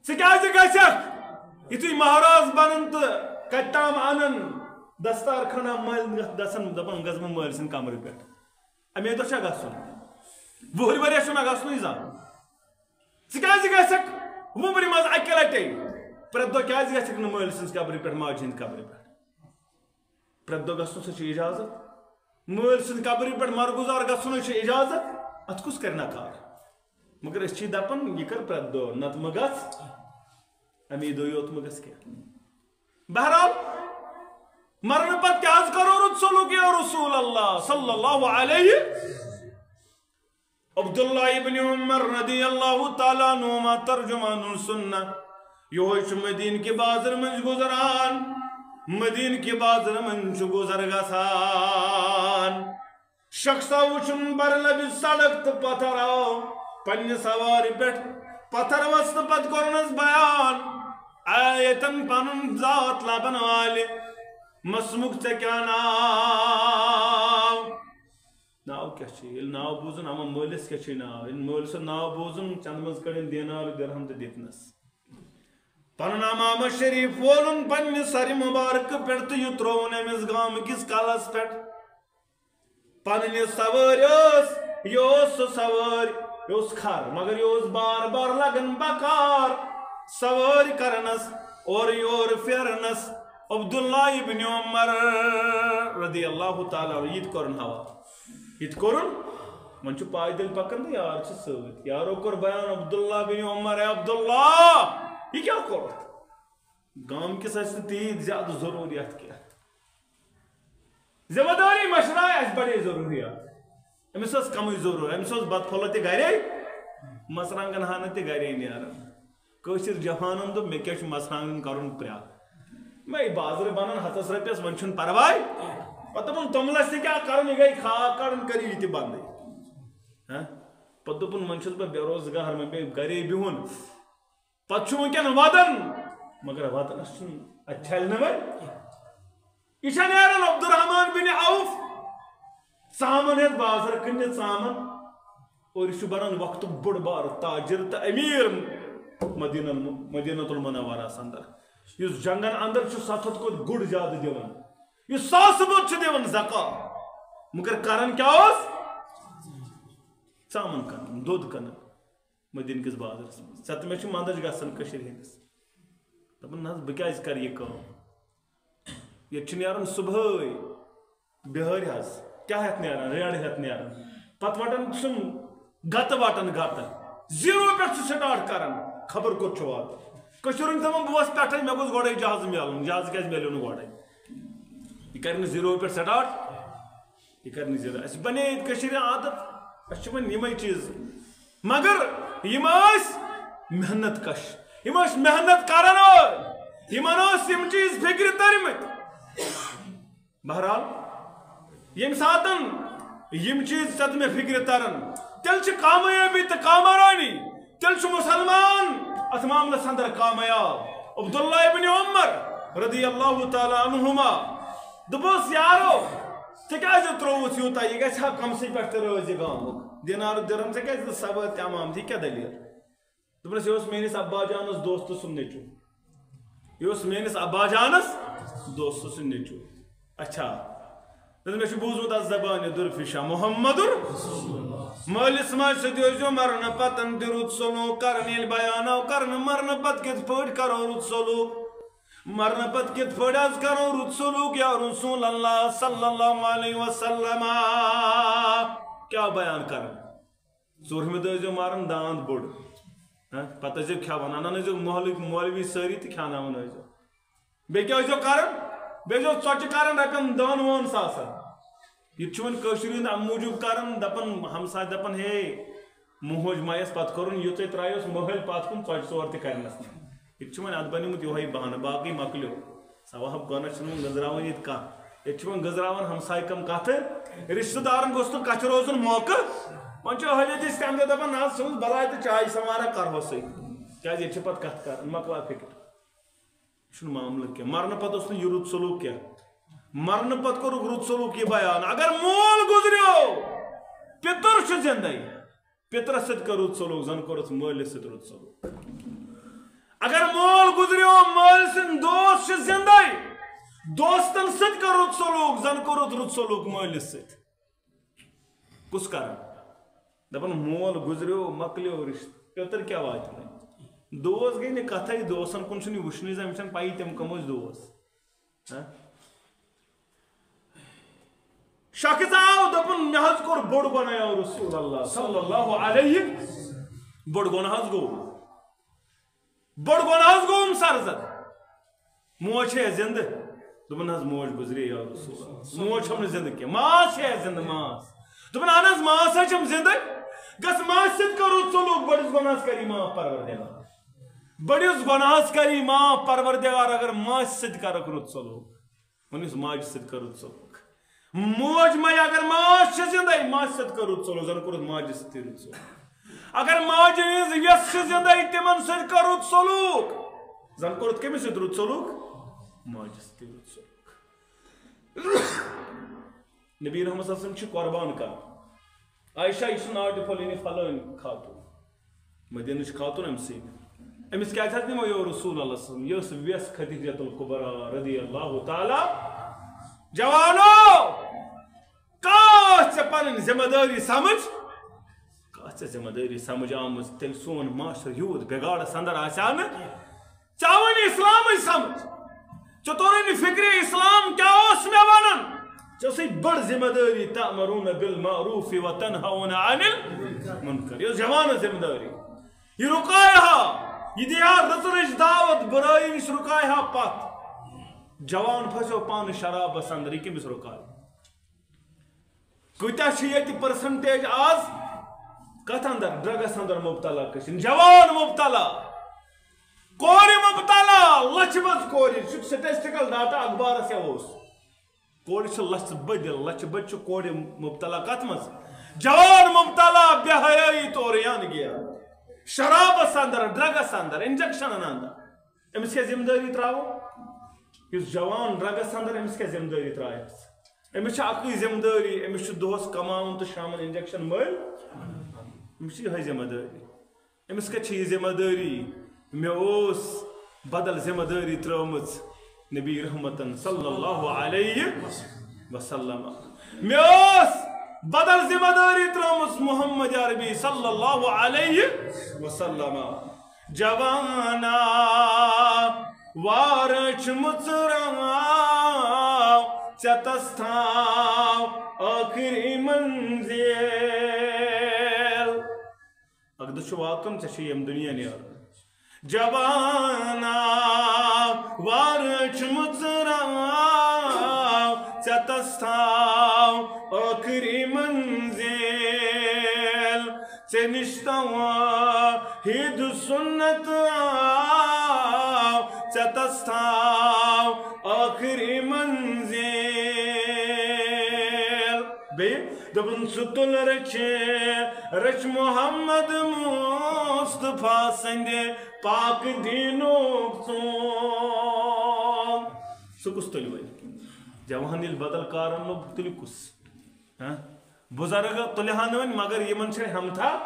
ژٕ کیٛازِ گژھکھ؟ یُتھُے مہراز بَنَن تہٕ کَتہِ تام اَنَن دستارخانہ مٲلۍ، گژھان دَپان، گژھٕ بہٕ مٲلۍ سٕنٛدِ کَمرٕ پٮ۪ٹھ۔ اَمے دۄہ چھا گژھُن؟ وُہٕرۍ ؤرِیَس چھُنہ گژھنُے زانٛہہ۔ ژٕ کیٛازِ گژھکھ وُمرِ منٛز اَکہِ لَٹے؟ پرٛٮ۪تھ دۄہ کیٛازِ گژھکھ نہٕ مٲلۍ سٕنٛز قبرِ پٮ۪ٹھ، ماجہِ ہٕنٛدِ قبرِ پٮ۪ٹھ؟ پرٛٮ۪تھ دۄہ گژھُن سا چھُ اِجازت؟ مٲلۍ سٕنٛدِ قبرِ پٮ۪ٹھ مرگُزار گژھُن چھُ اِجازت؟ اَتھ کُس کَرِ نکار؟ مگر أسۍ چھِ دَپان، یہِ کَر پرٛٮ۪تھ دۄہ، نَتہٕ مہٕ گژھ، اَمی دۄہ یوت مہٕ گژھ کینٛہہ۔ بہرحال، مرنہٕ پتہٕ کیٛاہ حظ کرو رُت سلوک یا رسول اللہ صلی اللہ علیہ؟ عبداللہ ابن عمر رضی اللہ تعالیٰ عنہما ترجمان السنہ، یہوے چھُ مدینہ کہِ بازر منٛز گُزران، مدینہ کہِ بازر منٛز چھُ گُزر گژھان۔ شخصا وُچھُن بر لبہِ سڑک تہٕ پتھر آو پننہِ سوارِ پٮ۪ٹھ پتھر وسنہٕ پتہٕ کوٚرنس بیان، اے ییٚتٮ۪ن پنُن ذات لبن والہِ مسمُک ژےٚ کیٛاہ ناو؟ ناو کیٛاہ چھُ؟ ییٚلہِ ناو بوٗزُن، اما مٲلِس کیٛاہ چھُے ناو؟ ییٚلہِ مٲلۍ سُنٛد ناو بوٗزُن، چندٕ منٛز کٔڑِن دینار درہم تہٕ دِتنس۔ پنُن عمامہ شریف وولُن پننہِ سرِ مبارکہٕ پٮ۪ٹھ تہٕ یہِ ترٛووُن أمِس گامہٕ کِس کلس پٮ۪ٹھ۔ پننہِ سوٲرۍ ٲس، یہِ اوس سُہ سوٲرۍ، یہِ اوس کھر، مگر یہِ اوس بار بار لگان بکار سوٲرۍ کرنس، اورٕ یورٕ پھیرنس۔ عبداللہ ابن عمر رضی اللہ تعالیٰ عنہ، یہِ تہِ کوٚرُن حوالہٕ، یہِ تہِ کوٚرُن، وۄنۍ چھُ پایدٔلۍ پکان تہٕ یار چھِ سۭتۍ۔ یارو کوٚر بیان، عبداللہ بن عمر، اے عبداللہ، یہِ کیٛاہ کوٚرُتھ؟ گام کِس آسہِ نہٕ تیٖژ زیادٕ ضروٗریت کینٛہہ۔ ذمہ داری مشرا آسہِ بڑے ضروٗریات۔ أمِس ٲس کمٕے ضروٗرت، أمِس اوس بتہٕ پھوٚلہ تہِ گرے، مرژٕوانٛگن ہنا تہِ گرے نیران۔ کٲشِر جوانن دوٚپ، مےٚ کیٛاہ چھُ مرژٕوانٛگن کرُن پرٛا؟ مےٚ بازرٕ بنان ہتس رۄپیس، وۄنۍ چھُنہٕ پرواے۔ پتہٕ دوٚپُن، توٚملس تہِ کیٛاہ کرُن، یہِ گٔے خاک کڑُن، کٔرِو یہِ تہِ بندٕے۔ ہہ؟ پتہٕ دوٚپُن، وۄنۍ چھُس بہٕ بے روزگار، وۄنۍ پیٚیہِ گرے بِہُن۔ پتہٕ چھُ وٕنکٮ۪ن ودان، مگر ودنس چھُنہٕ، اتہِ چھلہِ نہٕ وۄنۍ۔ یہِ چھا نیران عبدالرحمان بن عوف ژامن ہٮ۪تھ بازر کٕننہِ ژامن، اور یہِ چھُ بنان وقتُک بوٚڑ بار تاجر تہٕ امیر مدینہ، مدینہ المنورس اندر، یُس جنگن اندر چھُ ستھ ہتھ کھۄتہٕ گُڑ زیادٕ دِوان، یُس ساسہٕ بوٚد چھُ دِوان زکات، مگر کران کیٛاہ اوس؟ ژامن کٕنان، دۄد کٕنان۔ مدینہ کِس بازرس منٛز۔ ژےٚ تہٕ مےٚ چھِ منٛدچھ گژھان کٔشیٖرِ ہِنٛدِس۔ دَپان، نہ حظ، بہٕ کیٛازِ کَرٕ یہِ کٲم؟ ییٚتہِ چھُ نیران صُبحٲے بِہٲرۍ حظ، کیٛاہ ہٮ۪تھ نیران؟ ریڈ ہٮ۪تھ نیران۔ پَتہٕ وَٹان چھُم گَتہٕ، وَٹان گَتہٕ۔ زیٖرو پٮ۪ٹھ چھُ سٹارٹ کَران، خبر کوٚت چھُ واتان۔ کٔشیٖرِ ہُنٛد دَپان، بہٕ وَسہٕ پٮ۪ٹھَے، مےٚ گوٚژھ گۄڈَے جہازٕ میلُن۔ جہازٕ کیٛازِ میلیو نہٕ گۄڈَے؟ یہِ کَرِ نہٕ زیٖرو پٮ۪ٹھ سٹارٹ۔ یہِ کَرِ نہٕ زیٖرو۔ اَسہِ بَنے ییٚتہِ کٔشیٖرِ عادت، اَسہِ چھِ وۄنۍ یِمَے چیٖز۔ مگر یِم ٲسۍ محنت کش، یِم ٲسۍ محنت کرن وٲلۍ، یِمن ٲسۍ یِم چیٖز فِکرِ تٔرمٕتۍ۔ بہرحال، ییٚمہِ ساتَن یِم چیٖز ژےٚ تہٕ مےٚ فِکرِ تَرَن، تیٚلہِ چھِ کامیٲبی تہٕ کامرٲنی، تیٚلہِ چھُ مُسلمان اَتھ معاملَس اندر کامیاب۔ عبداللہ ابن عمر رضی اللہ تعالیٰ عنہما دوٚپُس، یارو، ژےٚ کیٛازِ ترٛووُتھ یوٗتاہ؟ یہِ گژھِ ہا کَمسٕے پٮ۪ٹھ تہِ رٲضۍ یہِ گامُک۔ دینار درہم، ژےٚ کیٛازِ نہٕ سوٲرۍ تہِ عمامتٕے؟ یہِ کیٛاہ دٔلیٖل؟ دوٚپنَس، یہِ اوس میٛٲنِس ابا جانَس دوستہٕ سُنٛد نیٚچوٗ۔ یہِ اوس میٛٲنِس ابا جانَس دوستہٕ سُنٛد نیٚچوٗ۔ اچھا۔ دوٚپُن، مےٚ چھُ بوٗزمُت از زبانِ درفشا محمد۔ مٲلِس ماجہِ سۭتۍ ٲسۍزیو مرنہٕ پتن تہِ رُت سلوٗک کران۔ ییٚلہِ بیان آو کرنہٕ، مرنہٕ پتہٕ کِتھ پٲٹھۍ کرو رُت سلوٗک؟ مرنہٕ پتہٕ کِتھ پٲٹھۍ حظ کرو رُت سلوٗک یا رسول اللہ صلی اللہ علیہ وسلم؟ کیٛاہ بیان کران؟ ژوٗرمہِ دۄہ ٲسۍزیو ماران داند بوٚڑ۔ ہہ؟ پتہٕ ٲسۍزیو کھٮ۪وان، انان ٲسۍزیو محلٕکۍ مولوی سٲری تہٕ کھٮ۪وناوان ٲسۍزیو۔ بیٚیہِ کیٛاہ ٲسۍزیو کران؟ بیٚیہِ ٲسۍزیو ژۄچہِ کران رۄپین دہن وُہن ساسن۔ یہِ تہِ چھُ وۄنۍ کٲشُر ہُنٛد امہِ موٗجوٗب کران، دپان ہمساے دپان، ہے، موج مایس پتہٕ کوٚرُن یُتھُے ترٛایوس مٲلۍ پتھ کُن، ژۄچہِ ژور تہِ کرنس نہٕ۔ یہِ تہِ چھُ وۄنۍ اتھ بنیومُت یۄہے بہانہٕ، باقٕے مۄکلیو۔ ثواب گۄناہ چھُنہٕ وۄنۍ گٔنزراوان ییٚتہِ کانٛہہ۔ ییٚتہِ چھِ وۄنۍ گٔنزراوان ہمسایہِ کم کتھٕ، رشتہٕ دارن گوٚژھ نہٕ کتھِ روزُن موقعہٕ۔ وۄنۍ چھُ اہل حدیث تہِ تمہِ دۄہ دپان، نہ حظ، ژھٕنُس بلاے تہٕ چاے سمارا کرہوسٕے۔ کیازِ ییٚتہِ چھِ پتہٕ کتھ کران، مۄکلاو فکر۔ یہِ چھُنہٕ معاملہٕ کینٛہہ۔ مرنہٕ پتہٕ اوس نہٕ یہِ رُت سلوک کینٛہہ۔ مرنہٕ پتہٕ کوٚرُکھ رُت سلوک یہِ بیان۔ اگر مول گُزریو، پِتُر چھُ زِندَے، پِترَس سۭتۍ کر رُت سلوک، زَن کوٚرُتھ مٲلِس سۭتۍ رُت سلوک۔ اگر مول گُزریو، مٲلۍ سٕنٛدۍ دوس چھِ زِندَے، دوستَن سۭتۍ کر رُت سلوک، زَن کوٚرُتھ رُت سلوک مٲلِس سۭتۍ۔ کُس کران؟ دَپان مول گُزریو، مۄکلیو رِشتہٕ، پِتُر کیٛاہ واتہِ وۄنۍ؟ دوس گٔے نہٕ کَتھَے، دوستَن کُن چھُنہٕ یہِ وٕچھنٕے زَن، أمِس چھَنہٕ پَیی تِم کَم ٲسۍ دوس۔ ہہ؟ شخص آو، دوٚپُن، مےٚ حظ کوٚر بوٚڑ گۄناہ یا رسول اللہ صلی اللہ علیہ، بوٚڑ گۄناہ حظ گوٚو، بوٚڑ گۄناہ حظ گوٚوُم سرزد۔ موج چھےٚ زِندٕ؟ دوٚپُن، حظ موج گُزرے یا رسول اللہ، موج چھَم نہٕ زِندٕ کینٛہہ، ماس چھےٚ زِندٕ، ماس۔ دوٚپُن، اہن حظ، ماس حظ چھَم زِندٕ، گژھ ماس سۭتۍ کر رُت سلوک، بٔڑِس گۄناہَس کر یہِ معاف پروردگار۔ بٔڑِس گۄناہَس کر یہِ معاف پروردگار، اگر ماسہِ سۭتۍ کرکھ رُت سلوک۔ وۄنۍ یُس ماجہِ سۭتۍ کر رُت سلوک۔ موج مَے اگر ماس چھِ زِندَے، ماسہِ سۭتۍ کر رُت سلوک، زَن کوٚرُتھ ماجہِ سۭتۍ رُت سلوک۔ اگر ماجہِ ہٕنٛز وٮ۪س چھِ زِندَے، تِمَن سۭتۍ کر رُت سلوک، زَن کوٚرُتھ کٔمِس سۭتۍ رُت سلوک؟ ماجہِ سۭتۍ رُت سلوک۔ نبی رحمت صلی اللہ علیہ وسلم چھِ قربان کران۔ عائشہ، یہِ چھُ ناٹہِ پھوٚل، یعنی فلٲنۍ خاتوٗن۔ مدینٕچ خاتوٗن أمۍ سٕے۔ أمِس کیٛازِ حظ نِمو یور رسول اللہ صلی اللہ علیہ وسلم؟ یہِ ٲس وٮ۪س خدیجۃ الکبریٰ رضی اللہ تعالیٰ۔ جوانو، کَتھ ژےٚ پنٕنۍ ذمہ دٲری سمجھ؟ کَتھ ژےٚ ذمہ دٲری سمجھ آمٕژ؟ تیٚلہِ سون معاشرٕ یوٗت بِگاڑس اندر آسہِ ہا نہٕ۔ ژےٚ آوٕے نہٕ اسلامٕے سمجھ۔ ژےٚ توٚرُے نہٕ فکرِ اسلام کیٛاہ اوس مےٚ ونان۔ ژےٚ ٲسٕے بٔڑ ذمہ دٲری، تأمرون بالمعروف و تنہون عن المنکر۔ یہِ ٲس جوانس ذمہ دٲری۔ یہِ رُکایہِ ہا، یہِ دِیہِ ہا رٕژ رٕژ دعوت، بُرٲیی نِش رُکایہِ ہا پتھ۔ جوان پھسیو پانہٕ شرابس اندر، یہِ کٔمِس رُکایہِ؟ کۭتیاہ چھِ ییٚتہِ percentage آز کتھ اندر؟ ڈرگس اندر مبتلا کٔشیٖرِ۔ جوان مبتلا، کورِ مبتلا، لچھِ منٛز کورِ۔ یہِ چھُ statistical data اخبارس کیٛاہ اوس۔ کورِ چھِ لچھِ بٔدِ، لچھِ بٔدِ چھِ کورِ مبتلا۔ کتھ منٛز؟ جوان مبتلا، بے حیٲیی تور یان گیا۔ شرابس اندر، ڈرگس اندر، انجیکشنن اندر۔ أمِس کیٛاہ ذمہٕ دٲری ترٛاوو؟ یُس جوان ڈرگس اندر، أمِس کیٛاہ ذمہٕ دٲری ترٛایَس؟ أمِس چھِ اَکٕے ذمہٕ دٲری، أمِس چھُ دۄہس کماوُن تہٕ شامن انجیکشن مٔلۍ۔ أمِس چھِ یِہوٚے ذمہٕ دٲری۔ أمِس کَتہِ چھِ یہِ ذمہٕ دٲری؟ مےٚ اوس بدل ذمہٕ دٲری ترٛٲومٕژ نبی رحمتن صلی اللہ علیہ وسلم۔ مےٚ ٲس بدل ذمہٕ دٲری ترٲومٕژ محمد عربی صلی اللہ علیہ وسلم۔ جوانا، وارٕ چھِ مُژراو، ژےٚ تس تھاو ٲخری منزل۔ اَکہِ دۄہ چھُ واتُن، ژےٚ چھُ ییٚمہِ دُنیا نیرُن۔ جوانا، وارٕ چھُ مُژراو، ژےٚ تس تھاو ٲخری منزل۔ ژےٚ نِش توحید سنت آو، ژےٚ تس تھاو ٲخری منزل۔ بیٚیہِ دوٚپُن، ژٕ تُل رٔچھِ، رٔچھ محمد مصطفیٰ سٕنٛدِ پاک دیٖنُک ژونگ۔ سُہ کُس تُلہِ وۄنۍ؟ جوان ییٚلہِ بدل کارن لوٚگ، تُلہِ کُس؟ ہاں؟ بُزرگ تُلہِ ہا نہٕ وۄنۍ، مگر یِمن چھےٚ ہمتھا۔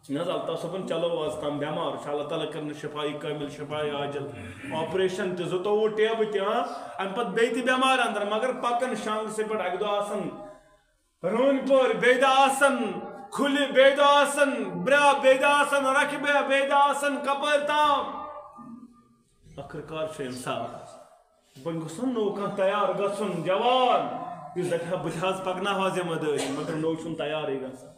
نہ حظ، الطاف صٲبُن چلو آز تام بٮ۪مار چھُ، اللہ تعالیٰ کٔرِنَس شفایہِ کامل، شفایہِ عاجل، آپریشن تہِ، زٕتووُہ ٹیبہٕ تہِ، ہاں، اَمہِ پتہٕ بیٚیہِ تہِ بٮ۪مارِ اندر، مگر پکان شانٛگسٕے پٮ۪ٹھ، اَکہِ دۄہ آسان رٲنۍ پورِ، بیٚیہِ دۄہ آسان کھُلہِ، بیٚیہِ دۄہ آسان برٛا، بیٚیہِ دۄہ آسان رکھِ بیا، بیٚیہِ دۄہ آسان کپٲرۍ تام۔ ٲخٕر کار چھُ انسان۔ وۄنۍ گوٚژھ نہ نوٚو کانٛہہ تیار گژھُن، جوان، یُس دپہِ ہا، بہٕ تہِ حظ پکناوہا ذمہٕ دٲری، مگر نوٚو چھُنہٕ تیارٕے گژھان۔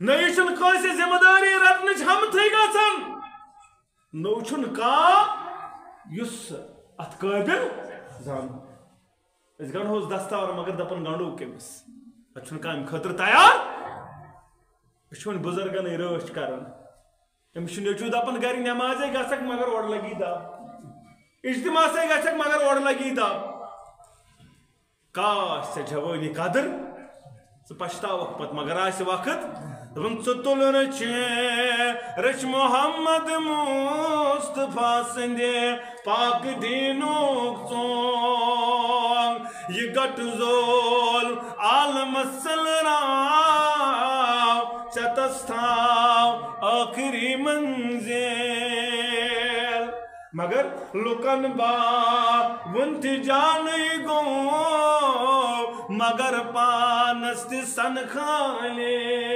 نٔیِس چھُنہٕ کٲنٛسہِ ذمہٕ دٲری رٹنٕچ ہمتھٕے گژھان۔ نوٚو چھُنہٕ کانٛہہ یُس اتھ قٲبل زانو۔ أسۍ گنڈہوس دستار، مگر دپان گنڈو کٔمِس؟ اتھ چھُنہٕ کانٛہہ امہِ خٲطرٕ تیار۔ أسۍ چھِ وۄنۍ بُزرگنٕے رٲچھ کران۔ أمِس چھُ نیٚچوٗ دَپان گَرِ نٮ۪مازے گژھکھ مگر اورٕ لَگی دَب۔ اجتماعسے گژھکھ مگر اورٕ لَگی دَب۔ کاش ژےٚ جوٲنی قدٕر، ژٕ پَشتاوَکھ پَتہٕ مگر آسہِ وقت۔ دوٚپُن، ژٕ تُل رٔچھِ، رٔچھ محمد مصطفیٰ سٕنٛدِ پاک دیٖنُک ژونگ۔ یہِ گَٹہٕ زول عالمَس ژٔلراو۔ ٲخری منزل۔ مگر لُکن باوُن تہِ جانٕے گوٚو، مگر پانس تہِ سن خالد۔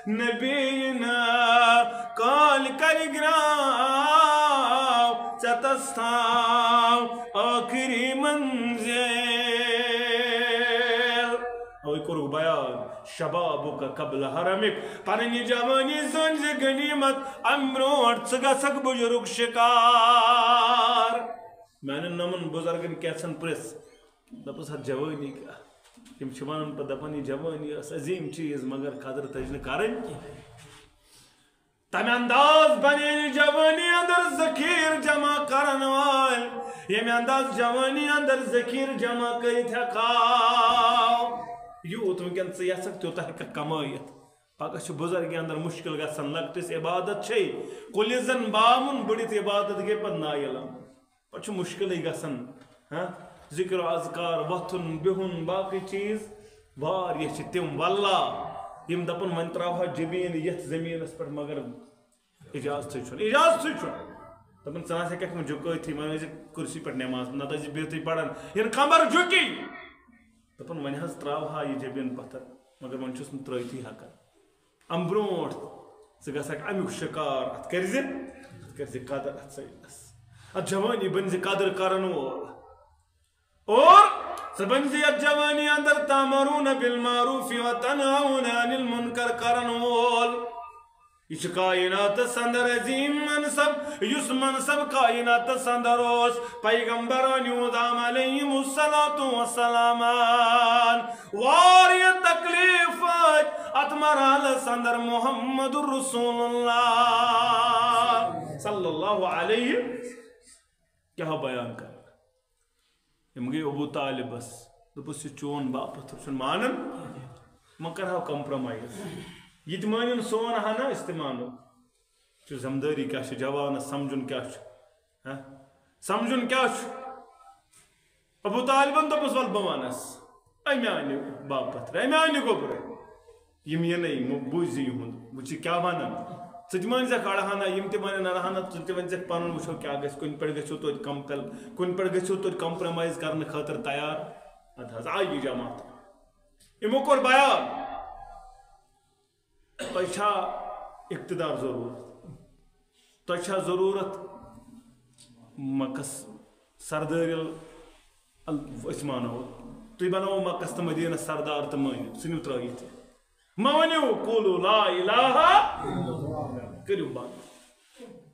نبی نہٕ کالۍ کرِ گراو، ژٮ۪تس تھاو ٲخری منزل۔ اوے کوٚرُکھ بیان، شبابک قبل حرمک، پنٕنۍ یہِ جوٲنی زٲنۍ زِ غنیمت، امہِ برونٛٹھ ژٕ گژھکھ بُجرُک شکار۔ میانٮ۪ن نمن بزرگن کیژھن پرژھ، دپس، ہتھ جوٲنی کیٛاہ؟ تِم چھِ ونان پتہٕ، دپان، یہِ جوٲنی ٲس عظیٖم چیٖز، مگر قدر تٔج نہٕ کرٕنۍ کینٛہہ۔ تمہِ انداز بنے نہٕ جوٲنی اندر ذخیرٕ جمع کرن وٲلۍ، ییٚمہِ انداز جوٲنی اندر ذخیرٕ جمع کٔرِتھ ہٮ۪کہٕ ہاو۔ یوٗت وٕنکٮ۪ن ژٕ یژھکھ، تیوٗتاہ ہٮ۪ککھ کمٲیِتھ۔ پگاہ چھُ بُزرگی اندر مُشکِل گژھان، لۄکٹِس عبادت چھے کُلہِ زن بامُن، بٔڑِتھ عبادت گٔے پتہٕ نایلم۔ پتہٕ چھُ مُشکِلٕے گژھان، ہاں؟ ذِکر و اذکار، وۄتھُن، بِہُن، باقٕے چیٖز، واریاہ چھِ تِم، واللہ، یِم دَپَن، وۄنۍ ترٛاوہا جبیٖن یَتھ زٔمیٖنَس پٮ۪ٹھ، مگر اِجازتھٕے چھُنہٕ، اِجازتھٕے چھُنہٕ۔ دَپَن، ژٕ نہ سا ہیٚکَکھ وۄنۍ جُکٲیتھٕے، وۄنۍ ٲسۍ زِ کُرسی پٮ۪ٹھ نٮ۪ماز، نَتہٕ ٲسۍ زِ بِہتھٕے پَران، یِنہٕ کمر جُکی۔ دَپَن، وۄنۍ حظ ترٛاوہا یہِ جبیٖن پَتھر، مگر وۄنۍ چھُس نہٕ ترٛٲیتھٕے ہٮ۪کان۔ اَمہِ برونٛٹھ ژٕ گژھکھ اَمیُک شِکار، اَتھ کٔرۍ زِ، اَتھ کٔرۍ زِ قدر، اَتھ ژٔلِس۔ اَتھ جوٲنی بٔنۍ زِ قدر کَرَن وول۔ اور ژٕ بٔنۍ زِ یَتھ جوٲنی اَندَر تَأمُرُونَ بِالْمَعْرُوفِ وَتَنْهَوْنَ عَنِ الْمُنْكَرِ کَرَن وول۔ یہِ چھُ کائناتَس اَندَر عظیٖم منصب، یُس منصب کائناتَس اَندَر اوس، پیغمبران یوٗد آم علیہم الصلوۃ والسلام۔ واریاہ تکلیف وٲتۍ اتھ مرحلس اندر محمد رسول اللہ صلی اللہ علیہ۔ کیٛاہ بیان کرٕ؟ یِم گٔے ابو طالبس، دوٚپُس، یہِ چون باپتھ چھُنہٕ مانان، وۄنۍ کرہاو compromise۔ یہِ تہِ مٲنِن سون ہنا، أسۍ تہِ مانو۔ چھُ ذمہٕ دٲری کیٛاہ چھِ، جوانس سمجھُن کیٛاہ چھُ، ہہ؟ سمجھُن کیٛاہ چھُ؟ ابو طالبن دوٚپُس، "ول بہٕ ونس، اے میانہِ باپتھ، اے میانہِ گوٚبرٕ، یِم یِنَے، مہ بوٗزِ یِہُنٛد، وٕچھِ کیٛاہ ونن۔ ژٕ تہِ مٲنۍزٮ۪کھ اڑہانہ، یِم تہِ ونن اڑہانہ، ژٕ تہِ ؤنۍزٮ۪کھ پنُن، وٕچھو کیٛاہ گژھِ، کُنہِ پٮ۪ٹھ گٔژھِو توتہِ compel، کُنہِ پٮ۪ٹھ گٔژھِو توتہِ compromise کرنہٕ خٲطرٕ تیار۔" ادٕ حظ آیہِ یہِ جماعت۔ یِمو کوٚر بیان۔ تۄہہِ چھا اقتدار ضروٗرت؟ تۄہہِ چھا ضروٗرت مکس سردٲرۍ ال-، ال-، أسۍ مانو، تُہۍ بناوو مکس تہٕ مدینس سردار تہٕ مٲنِو، ژھٕنِو ترٲوِتھ۔ مہ ؤنِو، "قولوا لا الہ"، کٔرِو بند۔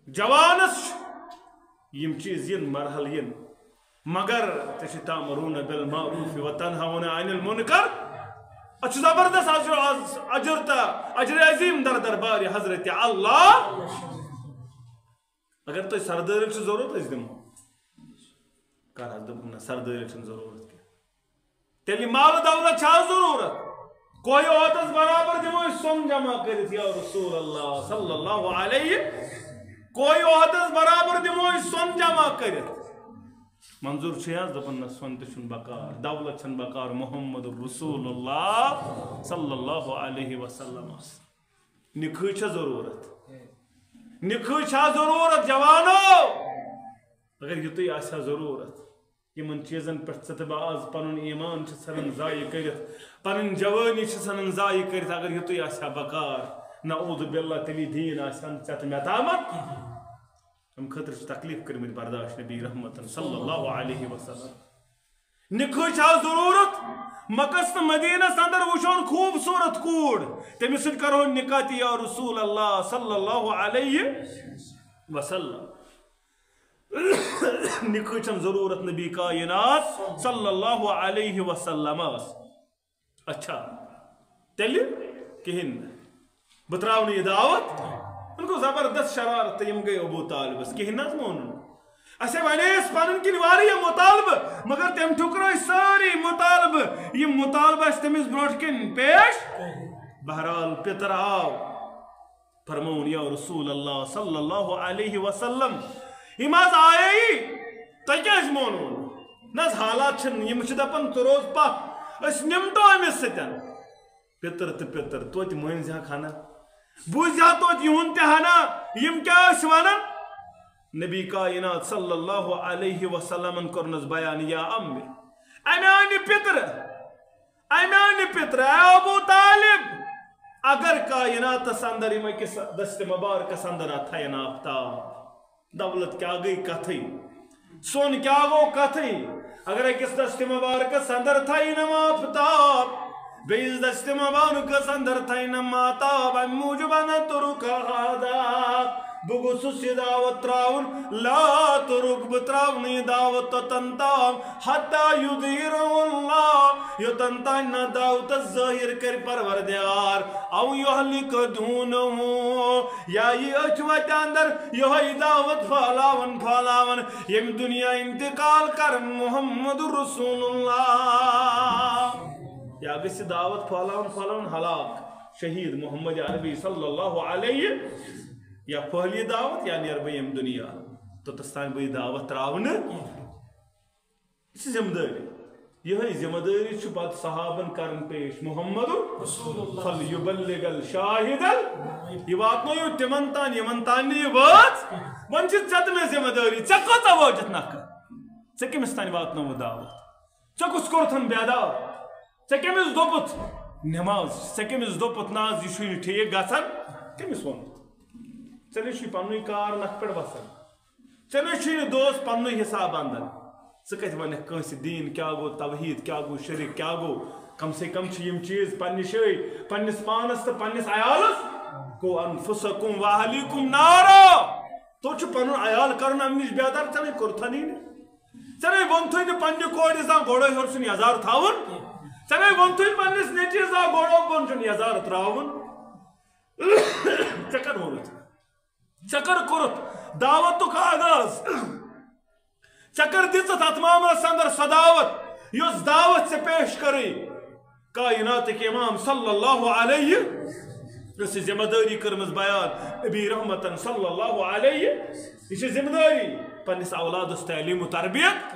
جوانس چھُ یِم چیٖز یِن، مرحلہٕ یِن۔ مگر ژےٚ چھِ تأمرون بالمعروف و تنہون عن المنکر۔ اتھ چھُ زبردست اجر، اجر تہٕ اجر عظیم در دربار حضرت اللہ۔ اگر تۄہہِ سردٲرۍ چھِ ضروٗرت، أسۍ دِمو۔ کر حظ دوٚپُکھ، نہ، سردٲرۍ چھِنہٕ ضروٗرت کینٛہہ۔ تیٚلہِ مال دولت چھا ضروٗرت؟ کوہِ عہدس برابر دِمو أسۍ سۄن جمع کٔرِتھ، یا رسول اللہ صلی اللہ علیہ۔ کوہِ عہدس برابر دِمو أسۍ سۄن جمع کٔرِتھ۔ منظور چھُ حظ دَپان، نہ، سۄن تہِ چھُنہٕ بکار، دولت چھَنہٕ بکار، محمد رسول اللہ صلی اللہ علیہ وسلم۔ نِکہٕ چھےٚ ضروٗرت؟ نِکہٕ چھا ضروٗرت، جوانو؟ اگر یِتُے آسہِ ہا ضروٗرت، یِمن چیٖزن پٮ۪ٹھ ژٕ تہٕ بہٕ آز پنُن ایمان چھِ ژھٕنان ضایع کٔرِتھ، پنٕنۍ جوٲنی چھِ ژھٕنان ضایع کٔرِتھ، اگر یِتُے آسہِ ہا بکار، نعوذ باللہ، تیٚلہِ دیٖن آسہِ ہا نہٕ ژےٚ تہٕ مےٚ تامَتھ کِہیٖنۍ۔ اَمہِ خٲطرٕ چھِ تکلیٖف کٔرمٕتۍ برداش نبی رحمتن صلی اللہ علیہ وسلم۔ نِکہٕ چھا ضروٗرت؟ مکس تہٕ مدینس اندر وٕچھون خوٗبصوٗرت کوٗر، تٔمِس سۭتۍ کرہون نکاح تہِ یا رسول اللہ صلی اللہ علیہ وسلم۔ نِکہٕ چھَنہٕ ضروٗرت نبی کائنات صلی اللہ علیہ وسلمس۔ اچھا، تیٚلہِ کِہیٖنۍ نہٕ۔ بہٕ ترٛاوٕ نہٕ یہِ دعوت۔ یِمن گوٚو زبردست شرارت تہٕ یِم گٔے ابو طالبس۔ کِہیٖنۍ نہٕ حظ مونُن۔ اَسے وَنے اَسہِ پَنٕنۍ کِنۍ واریاہ مُطالبہٕ، مگر تٔمۍ ٹھُکرٲے سٲری مُطالبہٕ۔ یِم مُطالبہٕ اَسہِ تٔمِس برونٛٹھ کِنۍ پیش۔ بہرحال، پیٚتٕر آو۔ فرمووُن، یا رسول اللہ صلی اللہ علیہ وسلم، یِم حظ آیے، تۄہہِ کیٛازِ مونوُن؟ نہ حظ، حالات چھِنہٕ، یِم چھِ دَپان، ژٕ روز پَتھ، أسۍ نِمٹو أمِس سۭتۍ۔ پیٚتٕر تہٕ پیٚتٕر، توتہِ مٲنۍ زِ ہا خانہ۔ بوٗزِو توتہِ یِہُنٛد تہِ ہنا، یِم کیٛاہ ٲسۍ وَنان؟ نبی کائنات صلی اللہ علیہ وسلمن کوٚرنَس بیان، یا امی، اے میانہِ پِترٕ، اے میانہِ پِترٕ، اے ابو طالب، اگر کائناتس اندر یِم أکِس دستِ مبارکس اندر تھاین آفتاب، دولت کیٛاہ گٔے کتھٕے، سۄن کیٛاہ گوٚو کتھٕے، اگر أکِس دستِ مبارکس اندر تھاینم آفتاب، بیٚیِس دستِ مبارکس اندر تھاینم ماتاب، امہِ موٗجوٗب انا ترک ہذا، بہٕ گوٚژھُس یہِ دعوت ترٛاوُن، لا ترک، بہٕ ترٛاوٕ نہٕ یہِ دعوت توٚتن تام، حتی یظہرہ اللہ، یوٚتن تام نہ دعوتس ظٲہر کرِ پروردگار، او یہلک دونہ، یا یہِ أتھۍ وتہِ اندر یِہوٚے دعوت پھٔہلاوان پھٔہلاوان ییٚمہِ دُنیا انتقال کرن محمد رسول اللہ۔ یا گژھِ دعوت پھٔہلاوان پھٔہلاوان ہلاک شہید محمد عربی صلی اللہ علیہ، یا پھٔہلہِ دعوت یا نیرٕ بہٕ ییٚمہِ دُنیا، توٚتس تام بہٕ یہِ دعوت ترٛاونہٕ۔ یہِ چھِ ذمہٕ دٲری۔ یِہوٚے ذمہٕ دٲری چھُ پتہٕ صحابن کرٕنۍ پیش۔ محمد رسول اللہ۔ فلیبلغ الشاہد ال-، یہِ واتنٲیِو تِمن تام، یِمن تام نہٕ یہِ وٲژ۔ وۄنۍ چھِ ژےٚ تہٕ مےٚ ذمہٕ دٲری۔ ژےٚ کۭژاہ وٲجِتھ نکھٕ؟ ژےٚ کٔمِس تام واتنٲوٕتھ دعوت؟ ژےٚ کُس کوٚرتھن بیدار؟ ژےٚ کٔمِس دوٚپُتھ نٮ۪ماز؟ ژےٚ کٔمِس دوٚپُتھ نہ حظ یہِ چھُنہٕ ٹھیٖک گژھان؟ کٔمِس ووٚنُتھ؟ ژےٚ نَے چھُے پننُے کار نکھٕ پٮ۪ٹھ وسان۔ ژےٚ نَے چھُے نہٕ دوس پننُے حساب اندان۔ ژٕ کتہِ ونکھ کٲنسہِ دیٖن کیٛاہ گوٚو، توحید کیٛاہ گوٚو، شرک کیٛاہ گوٚو؟ کم سے کم چھِ یِم چیٖز پننہِ جایہِ، پننِس پانس تہٕ پننِس عیالس، قو انفسکم واہلیکم نارا۔ تو چھُ پنُن عیال کرُن امہِ نِش بیدار، ژےٚ نَے کوٚرتھنٕے نہٕ۔ ژےٚ نَے ووٚنتھٕے نہٕ پننہِ کورِ زانٛہہ گۄڈَے ہیوٚر چھُنہٕ یَزار تھاوُن۔ ژےٚ نَے ووٚنتھٕے پننِس نیٚچوِس زانٛہہ گۄڈٕ اوٚبُن چھُنہٕ یَزار ترٛاوُن۔ ژےٚ کَر ووٚنُتھ؟ ژےٚ کَر کوٚرُتھ دعوتُک آغاز؟ ژےٚ کَر دِژٕتھ اَتھ معاملَس اندر سۄ دعوت، یۄس دعوت ژےٚ پیش کٔرٕے؟ کائناتٕکۍ امام صلی اللہ علیہ، یۄس یہِ ذمہ دٲری کٔرمٕژ بیان، نبی رحمتن صلی اللہ علیہ، یہِ چھِ ذمہ دٲری پننِس اولادس تعلیم و تربیت،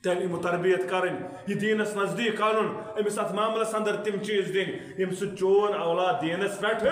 تعلیم و تربیت کرٕنۍ، یہِ دیٖنس نزدیٖک انُن، أمِس اتھ معاملس اندر تِم چیٖز دِنۍ، ییٚمہِ سۭتۍ چون اولاد دیٖنس پٮ۪ٹھ،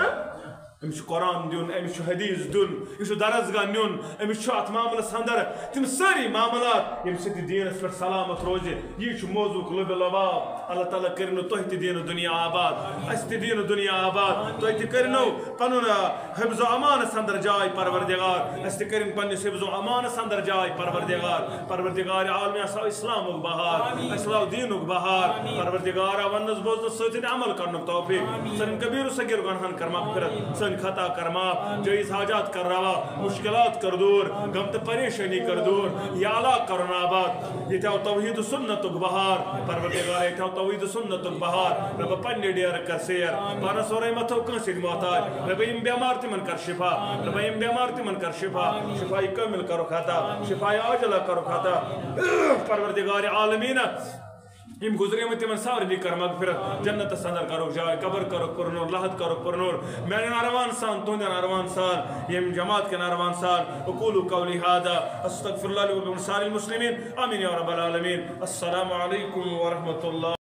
أمِس چھُ قرآن دیُن، أمِس چھُ حدیث دیُن، أمِس چھُ درسگاہ نیُن، أمِس چھُ اتھ معاملس اندر تِم سٲری معاملات، ییٚمہِ سۭتۍ یہِ دیٖنس پٮ۪ٹھ سلامت روزِ۔ یی چھُ موضوعُک لُبِ لباب۔ اللہ تعالیٰ کٔرِنو تۄہہِ تہِ دیٖنہٕ دُنیا آباد، اَسہِ تہِ دیٖنہٕ دُنیا آباد، تۄہہِ تہِ کٔرِنو پنُن، آ، حفظ و امانس اندر جاے پروردگار، اَسہِ تہِ کٔرِن پننِس حفظ و امانس اندر جاے پروردگار۔ پروردگار عالم، اَسہِ ہاو اسلامُک بہار، اَسہِ ہاو دیٖنُک بہار۔ پروردگار وننس بوزنس سۭتۍ سۭتۍ عمل کرنُک توفیق۔ سانٮ۪ن کبیر و صغیر گناہن کر مغفرت، سٲنۍ خطا کر معاف، جٲیز حاجات کر روا، مشکلات کر دور، غم تہٕ پریشانی کر دور۔ یا اللہ کرُن آباد، ییٚتہِ آو توحید و سنتُک بہار۔ پروردگار، ییٚتہِ آو توحید و سنتُک بہار۔ رۄبہ پننہِ ڈیرٕ کر سیر، پانس ورٲے مہ تھٲو کٲنٛسہِ ہٕنٛدۍ محتاج۔ رۄبہ یِم بٮ۪مار تِمن کر شفا، رۄبہ یِم بٮ۪مار تِمن کر شفا۔ شفای کامل کرُکھ عطا، شفای عاجلہ کرُکھ عطا۔ پروردگار عالمین، یِم گُزریمٕتۍ تِمن سارنٕے کر مغفرت، جنتس اندر کرُکھ جاے، قبر کرُکھ پُرنور، لحد کرُکھ پُرنور۔ میانٮ۪ن ارمان سان، تُہنٛدٮ۪ن ارمان سان، ییٚمہِ جماعت کٮ۪ن ارمان سان۔ اقول قولی هذا، استغفر الله لي ولكم ولسائر المسلمين۔ آمین یا رب العالمین۔ السلام علیکم ورحمۃ اللہ۔